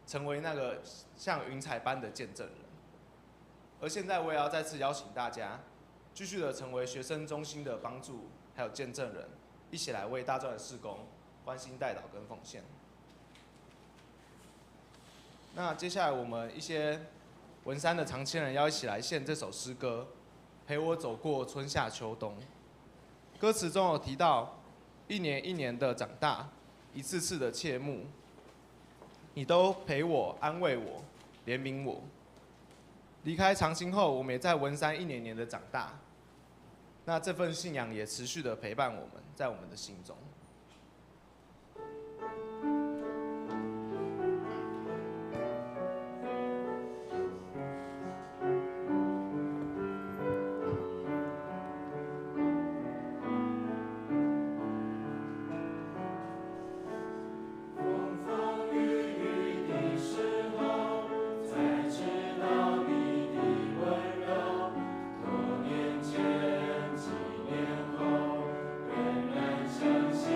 成为那个像云彩般的见证人。而现在我也要再次邀请大家，继续的成为学生中心的帮助，还有见证人，一起来为大专的事工关心代祷跟奉献。那接下来我们一些文山的长青人要一起来献这首诗歌，陪我走过春夏秋冬。歌词中有提到，一年一年的长大，一次次的切慕，你都陪我、安慰我、怜悯我。离开长青后，我们也在文山一年年的长大。那这份信仰也持续的陪伴我们，在我们的心中。风风雨雨的时候，才知道你的溫柔。多年前，幾年後，仍然相信。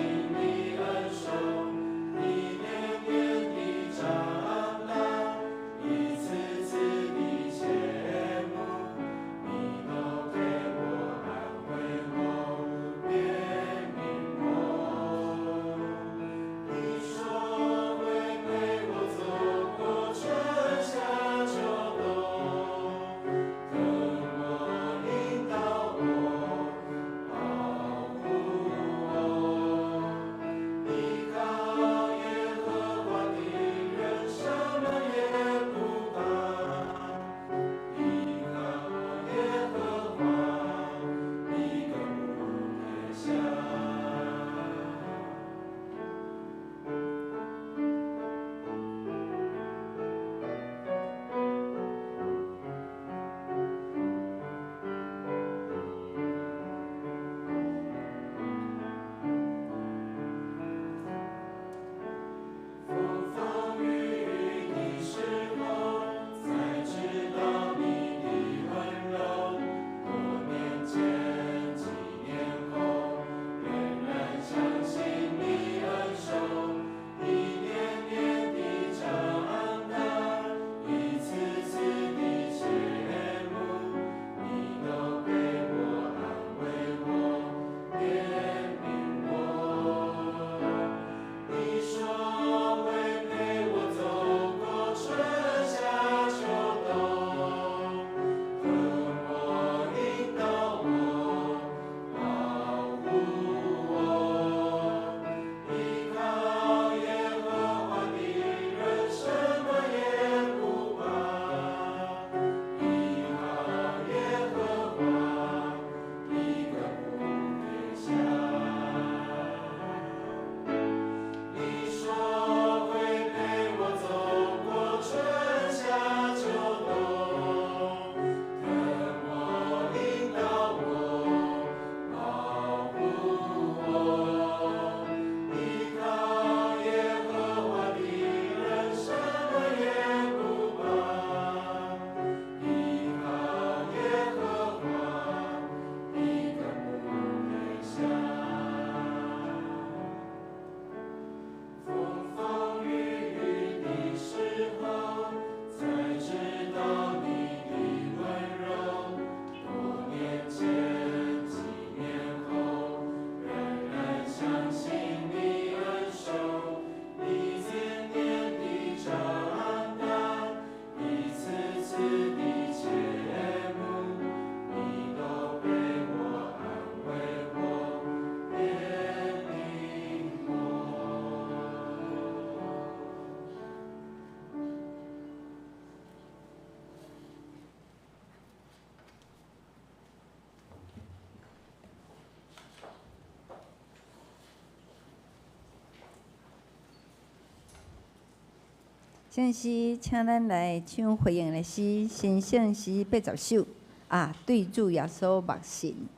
圣诗，請咱來唱回應的詩，新聖詩80首啊，對主耶穌目信。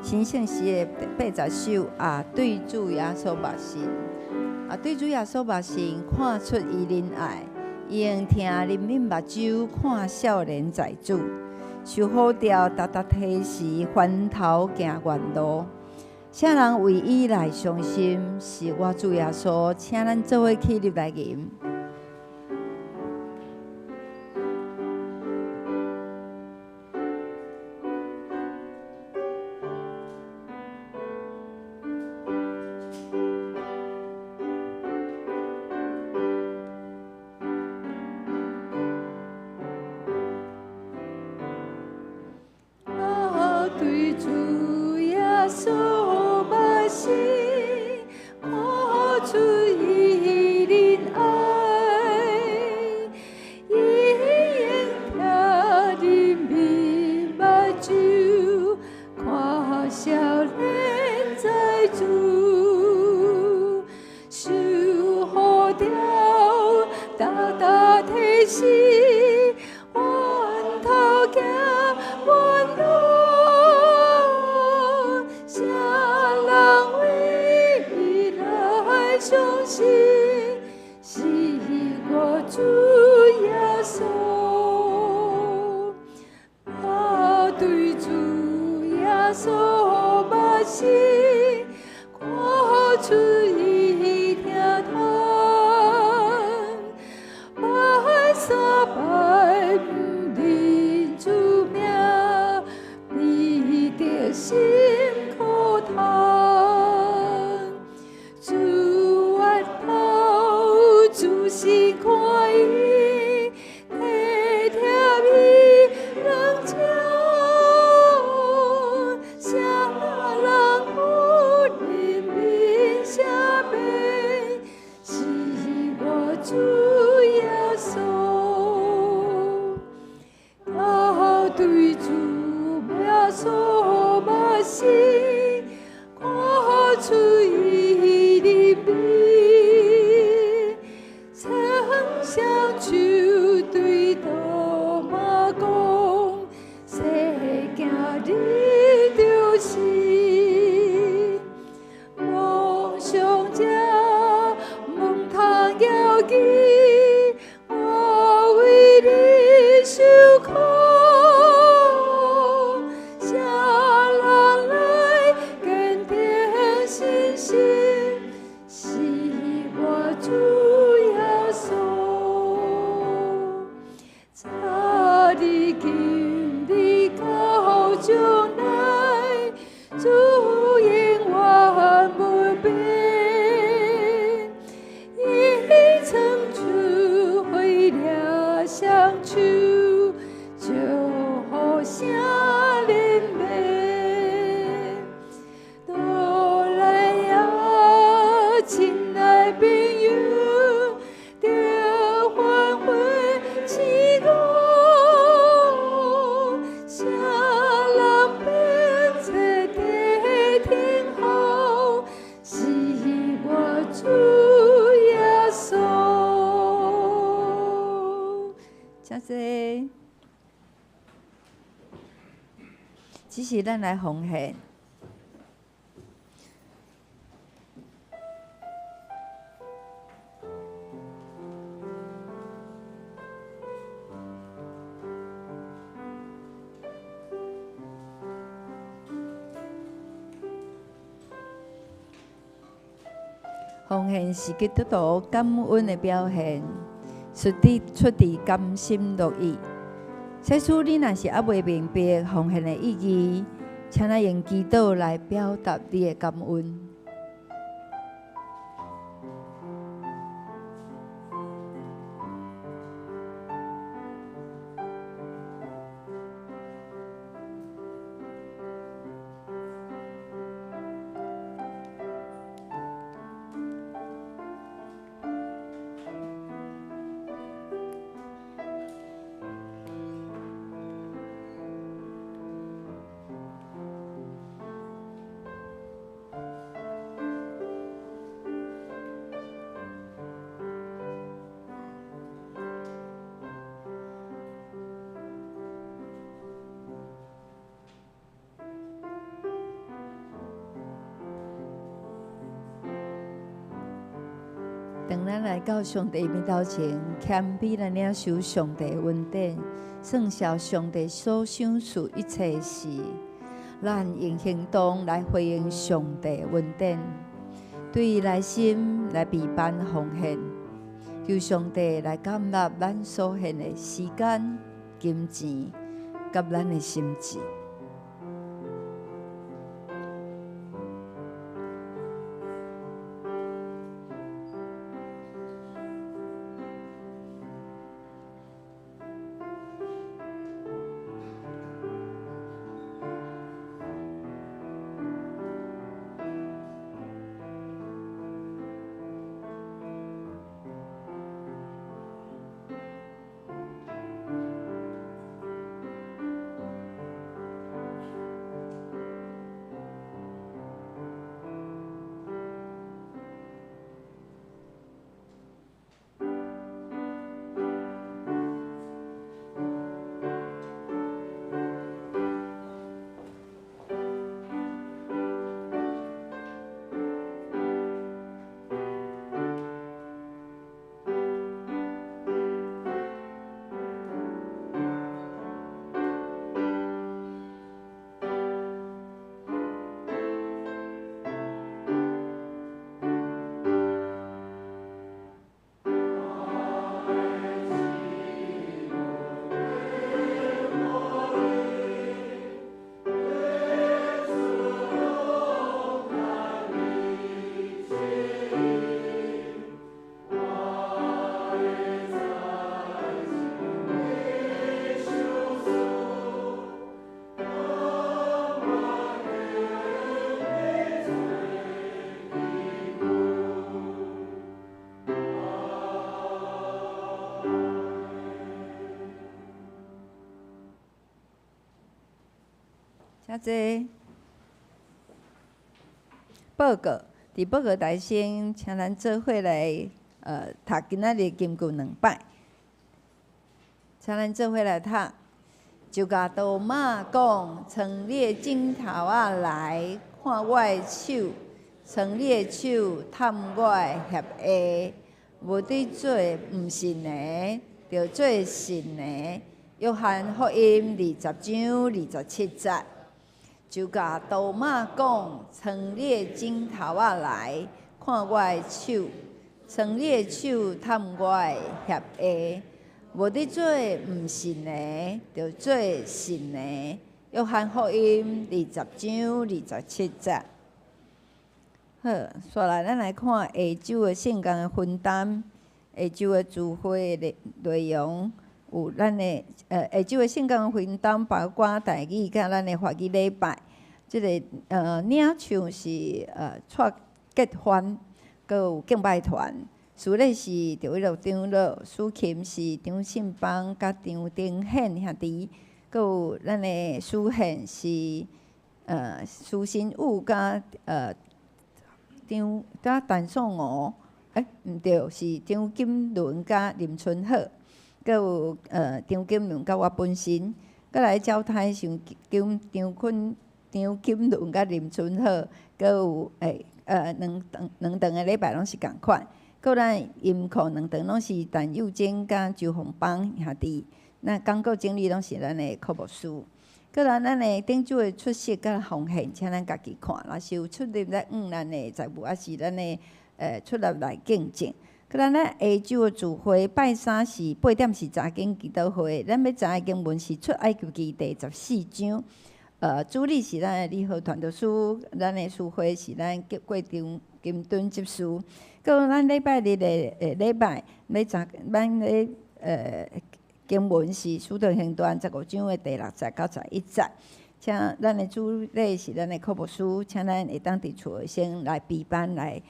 新聖詩的80首啊，對主耶穌目信。啊，對主耶穌目信，看出伊仁愛，用疼憐憫目睭看少年在主，受呼召達達提時，翻頭行原路。啥人為伊來傷心？是我主耶穌，請咱做伙起立來吟。啊，對主耶穌目視，看出伊仁愛，伊用疼憐憫目睭，看少年在主，受呼召，達達提時，回頭行原路，啥人為伊來傷心？是我主耶穌。啊，對主耶穌目視，看出伊疼痛，拜三拜毋認主名，彼得心苦痛。主越頭仔細看伊，體貼伊兩掌，啥人有憐憫赦免？是我主耶穌。啊，對主耶穌目視，看出伊憐憫，曾雙手對多馬講，世行你就是夢想者，毋通搖記，我為你受苦，啥人來堅定信心？是我主耶穌。早日今日到將來，主永遠無變。伊曾出回掠雙手，祝福聖靈免。倒來啊，親愛朋友，著歡呼起歌，啥人變做地天后，是我主耶穌。請坐。只是咱來奉獻。奉獻是基督徒感恩的表現，出自甘心樂意。假使你若是猶未明白奉獻的意義，請咱用祈禱來表達你的感恩。當咱來到上帝面頭前，謙卑來領受上帝恩典，算數上帝所賞賜一切時，咱用行動來回應上帝恩典，對內心來備辦奉獻，求上帝來接納咱所獻的時間、金錢，佮咱的心志。請坐。報告，佇報告台先，請咱做伙來，讀今仔日金句兩擺。請咱做伙來讀，就共多馬講，藏你的指頭仔來看我的手，藏你的手探我的脅下，無佇做毋信的，著做信的。約翰福音20章27節。就共多馬講，藏你的指頭仔來看我的手，藏你的手探我的脅下，無佇做毋信的，著做信的。約翰福音20章27節。好，紲來咱來看下晝的聖工的分擔，下晝的聚會的內容。有咱的下晝的聖工分擔，包括台語佮咱的華語禮拜。這个領唱是蔡杰帆，閣有敬拜團。司禮是赵一樂長老，司琴是張信邦佮張丁憲兄弟，閣有咱的司獻是蘇新武佮張佮陳宋娥，毋對，是張金倫佮林春好。閣有張金倫佮我本身，閣來交代像張張坤、張金倫佮林春好，閣有兩頓兩頓的禮拜攏是仝款。閣咱音庫兩頓攏是陳幼貞佮周鳳邦兄弟，那講稿整理攏是咱的柯牧師。閣來咱的頂主的出席佮奉獻，請咱家己看。若是有出入來往咱的財務，抑是咱的出入來見證。閣咱咱下晝的聚會拜三是八點是查經祈禱會，咱欲查的經文是出埃及記第14章。主禮是咱的李和傳道師，咱的司會是咱郭張金敦執事。閣咱禮拜日的禮拜，欲查咱的經文是使徒行傳15章的第6節到11節。請咱的主禮是咱的柯牧師，請咱會當佇厝先來備辦來。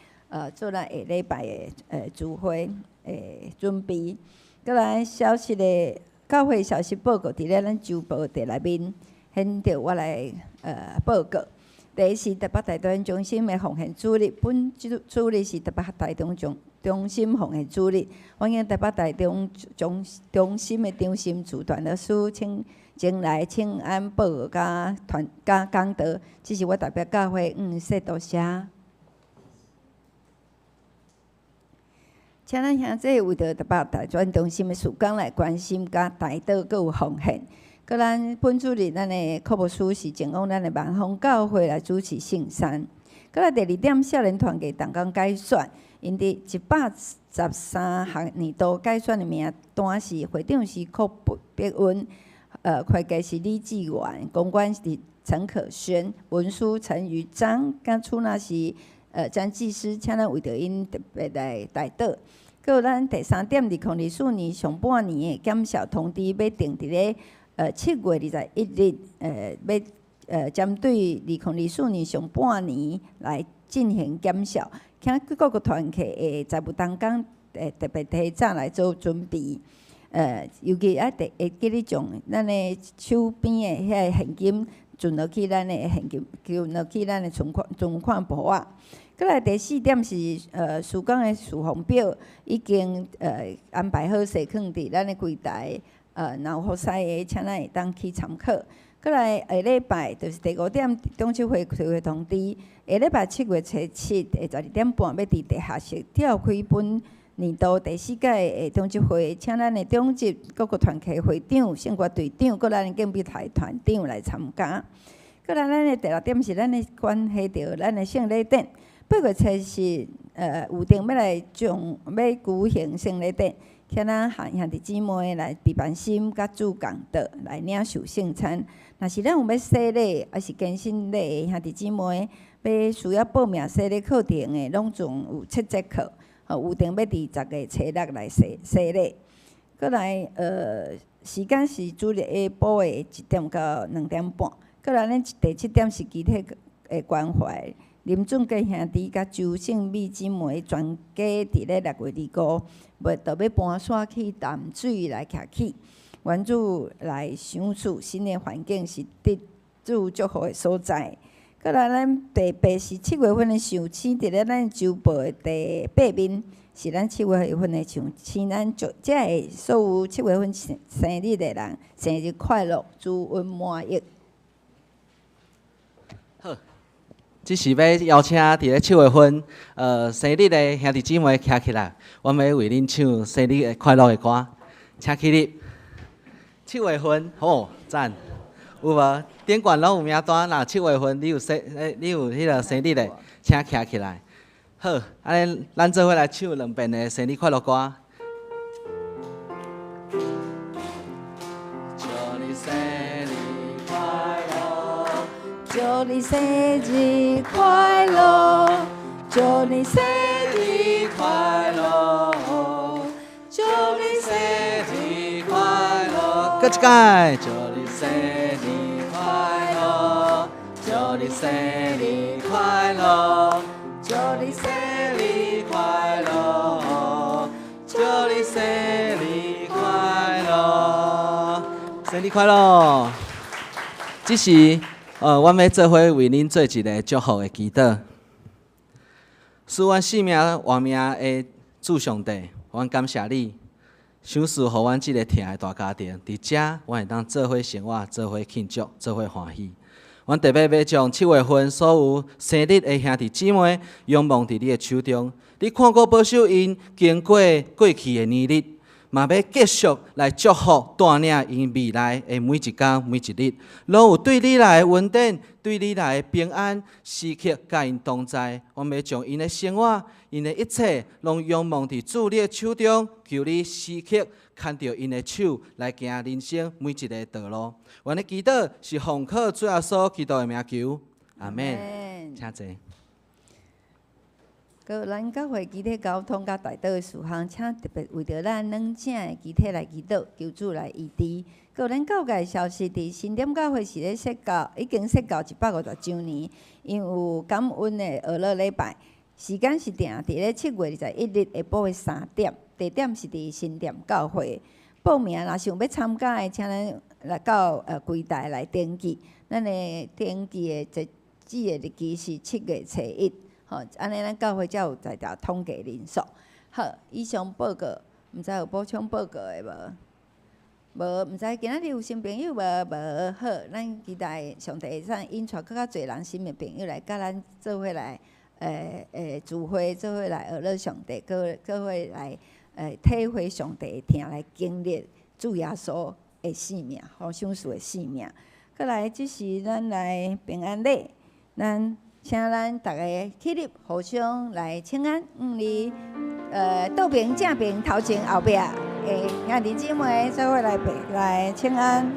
做咱下禮拜的聚會的準備。閣來消息的教會消息報告，佇咧咱週報佇內面，現著我來報告。第一是台北大東中心的奉獻主日，本主日是台北大東中心奉獻主日。歡迎台北大東中心的張心慈傳道師，請前來請安報告佮團佮講道。這是我代表教會說多謝。請咱兄弟為著台北大專中心的事工來關心，佮代禱閣有奉獻。閣咱本主日，咱的課牧師是前往咱的萬豐教會來主持聖餐。閣來第二點，少年團契同工改選，𪜶佇113學年度改選的名單是會長是柯碧溫，會計是李志源，公關是陳可軒，文書陳瑜章，佮出納是詹技師，請咱為著𪜶特別來代禱。閣有咱第三點，2024年上半年的檢校通知欲定佇咧7月21日，欲針對2024年上半年來進行檢校，請各個團契的財務同工特別提早來做準備。尤其愛特會記得將咱的手邊的遐個現金存落去咱的現金，存落去咱的存款簿仔。閣來第四點是，事工的事奉表已經安排好勢，囥佇咱的櫃台，若有服侍的，請咱會當去參考。閣來下禮拜就是第五點，中秋會會通知，下禮拜7月初7下12點半，欲佇地下室召開本年度第四屆的長執會，請咱的長執各個團契會長、聖歌隊長，閣咱的敬拜團團長來參加。閣來咱的第六點是咱的關係著咱的聖禮典，8月初7，有定欲來將欲舉行聖禮典，請咱兄弟姊妹來備辦心，佮主共桌來領受聖餐。若是咱有欲洗禮，抑是堅振禮的兄弟姊妹，欲需要報名洗禮課程的，攏總有七節課。有定欲佇10月初6來洗禮。閣來，時間是主日下晡的1點到2點半。閣來，咱第七點是肢體的關懷。林俊傑兄弟佮周勝美姊妹全家佇咧6月25，欲就欲搬徙去淡水來徛起。願主來賞賜新的環境是得主祝福的所在。閣來，咱第八是七月份的賞星，佇咧咱週報的第八面，是咱七月份的賞星。咱祝遮个所有七月份生日的人，生日快樂，主恩滿溢。好，這時欲邀請佇咧七月份生日的兄弟姊妹徛起來，阮欲為恁唱生日快樂的歌，請起立。七月份，好讚，有無？頂懸攏有名單，若七月份你有彼个生日的，請徛起來。好，按呢，咱做伙來唱兩遍的生日快樂歌。祝你生日快樂，祝你生日快樂，祝你生日快樂，祝你生日快樂，閣一擺，祝你生日快樂，祝你生日快樂，祝你生日快樂，祝你生日快樂，生日快樂。這時，阮欲做伙為恁做一个祝福的祈禱。賜阮性命活命的主上帝，阮感謝你，賞賜予阮這个疼的大家庭，佇遮阮會當做伙生活，做伙慶祝，做伙歡喜。阮特別欲將七月份所有生日的兄弟姊妹仰望佇你的手中，你看顧保守𪜶經過過去的年日，嘛欲繼續來祝福帶領𪜶未來的每一工每一日，攏有對你來的恩典，對你來的平安，時刻佮𪜶同在。阮欲將𪜶的生活、𪜶的一切，攏仰望佇主你的手中，求你時刻牽著𪜶的手來行人生每一个道路。阮的祈禱是奉靠主耶穌基督的名求，阿們。請坐。閣有咱教會肢體交通佮代禱的事項，請特別為著咱軟正的肢體來祈禱，求主來醫治。閣有咱教界消息，佇新店教會是咧設教，已經設教150週年，𪜶有感恩的學樂禮拜，時間是定佇咧7月21日下晡的3點，地點是佇新店教會。報名若想欲參加的，請咱來到櫃台來登記。咱的登記的截止的日期是7月初1。吼，按呢咱教會才有在調統計人數。好，以上報告，毋知有補充報告的無？無，毋知今仔日有新朋友無？無，好，咱期待上帝會使引帶閣較濟人新的朋友來佮咱做伙來。聚會做伙來學樂上帝，閣閣會來體會上帝的疼，來經歷主耶穌的生命，吼，賞賜的生命。閣來，這是咱來平安禮，咱請咱逐个起立，互相來請安。毋，倒爿、正爿、頭前、後壁的兄弟姊妹做伙來來請安。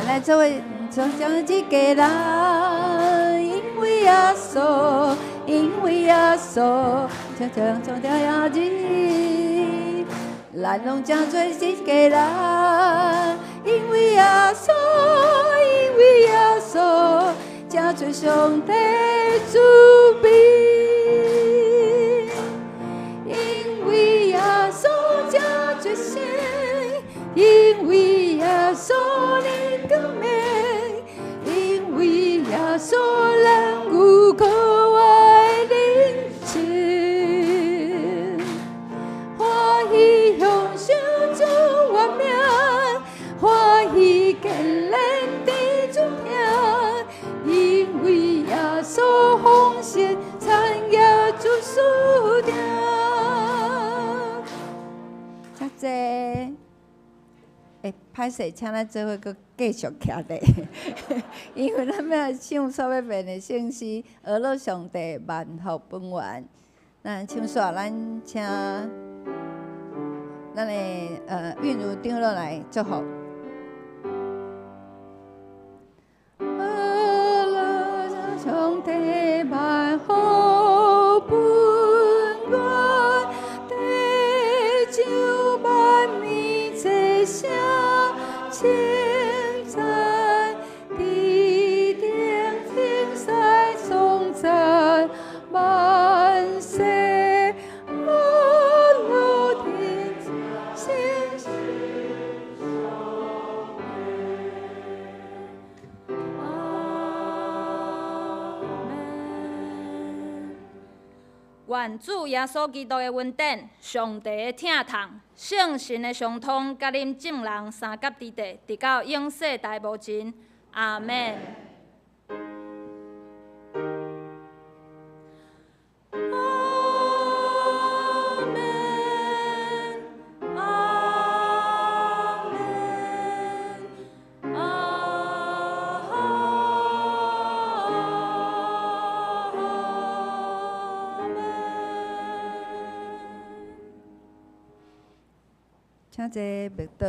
來做伙將將一家人，因為耶穌，因為耶穌，將將將將亞子，咱攏將做一家人，因為耶穌，因為耶穌，將做上帝子民，因為耶穌將做聖，因為耶穌靈光明，因為耶穌咱有可愛靈情，歡喜享受主恩命，歡喜堅忍的主疼，因為耶穌奉獻產業主輸定。遮濟。欸，歹勢，請咱做伙閣繼續徛咧，因為咱欲唱煞欲變的聖詩，阿樂上帝萬福本源。咱唱煞，咱請咱的韻如長老來祝福。阿樂上帝萬福本源，地上萬民齊聲稱讚，地頂天使頌讚，萬世阿樂天聖。阿們。願主耶穌基督的恩典、上帝的疼痛、聖神的相通，佮恁眾人三甲之地，直到永世代無盡。阿們。阿們，阿們，阿們。請坐默禱。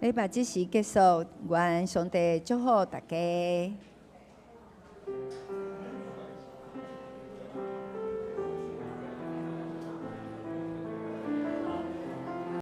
禮拜這時結束，願上帝祝福大家。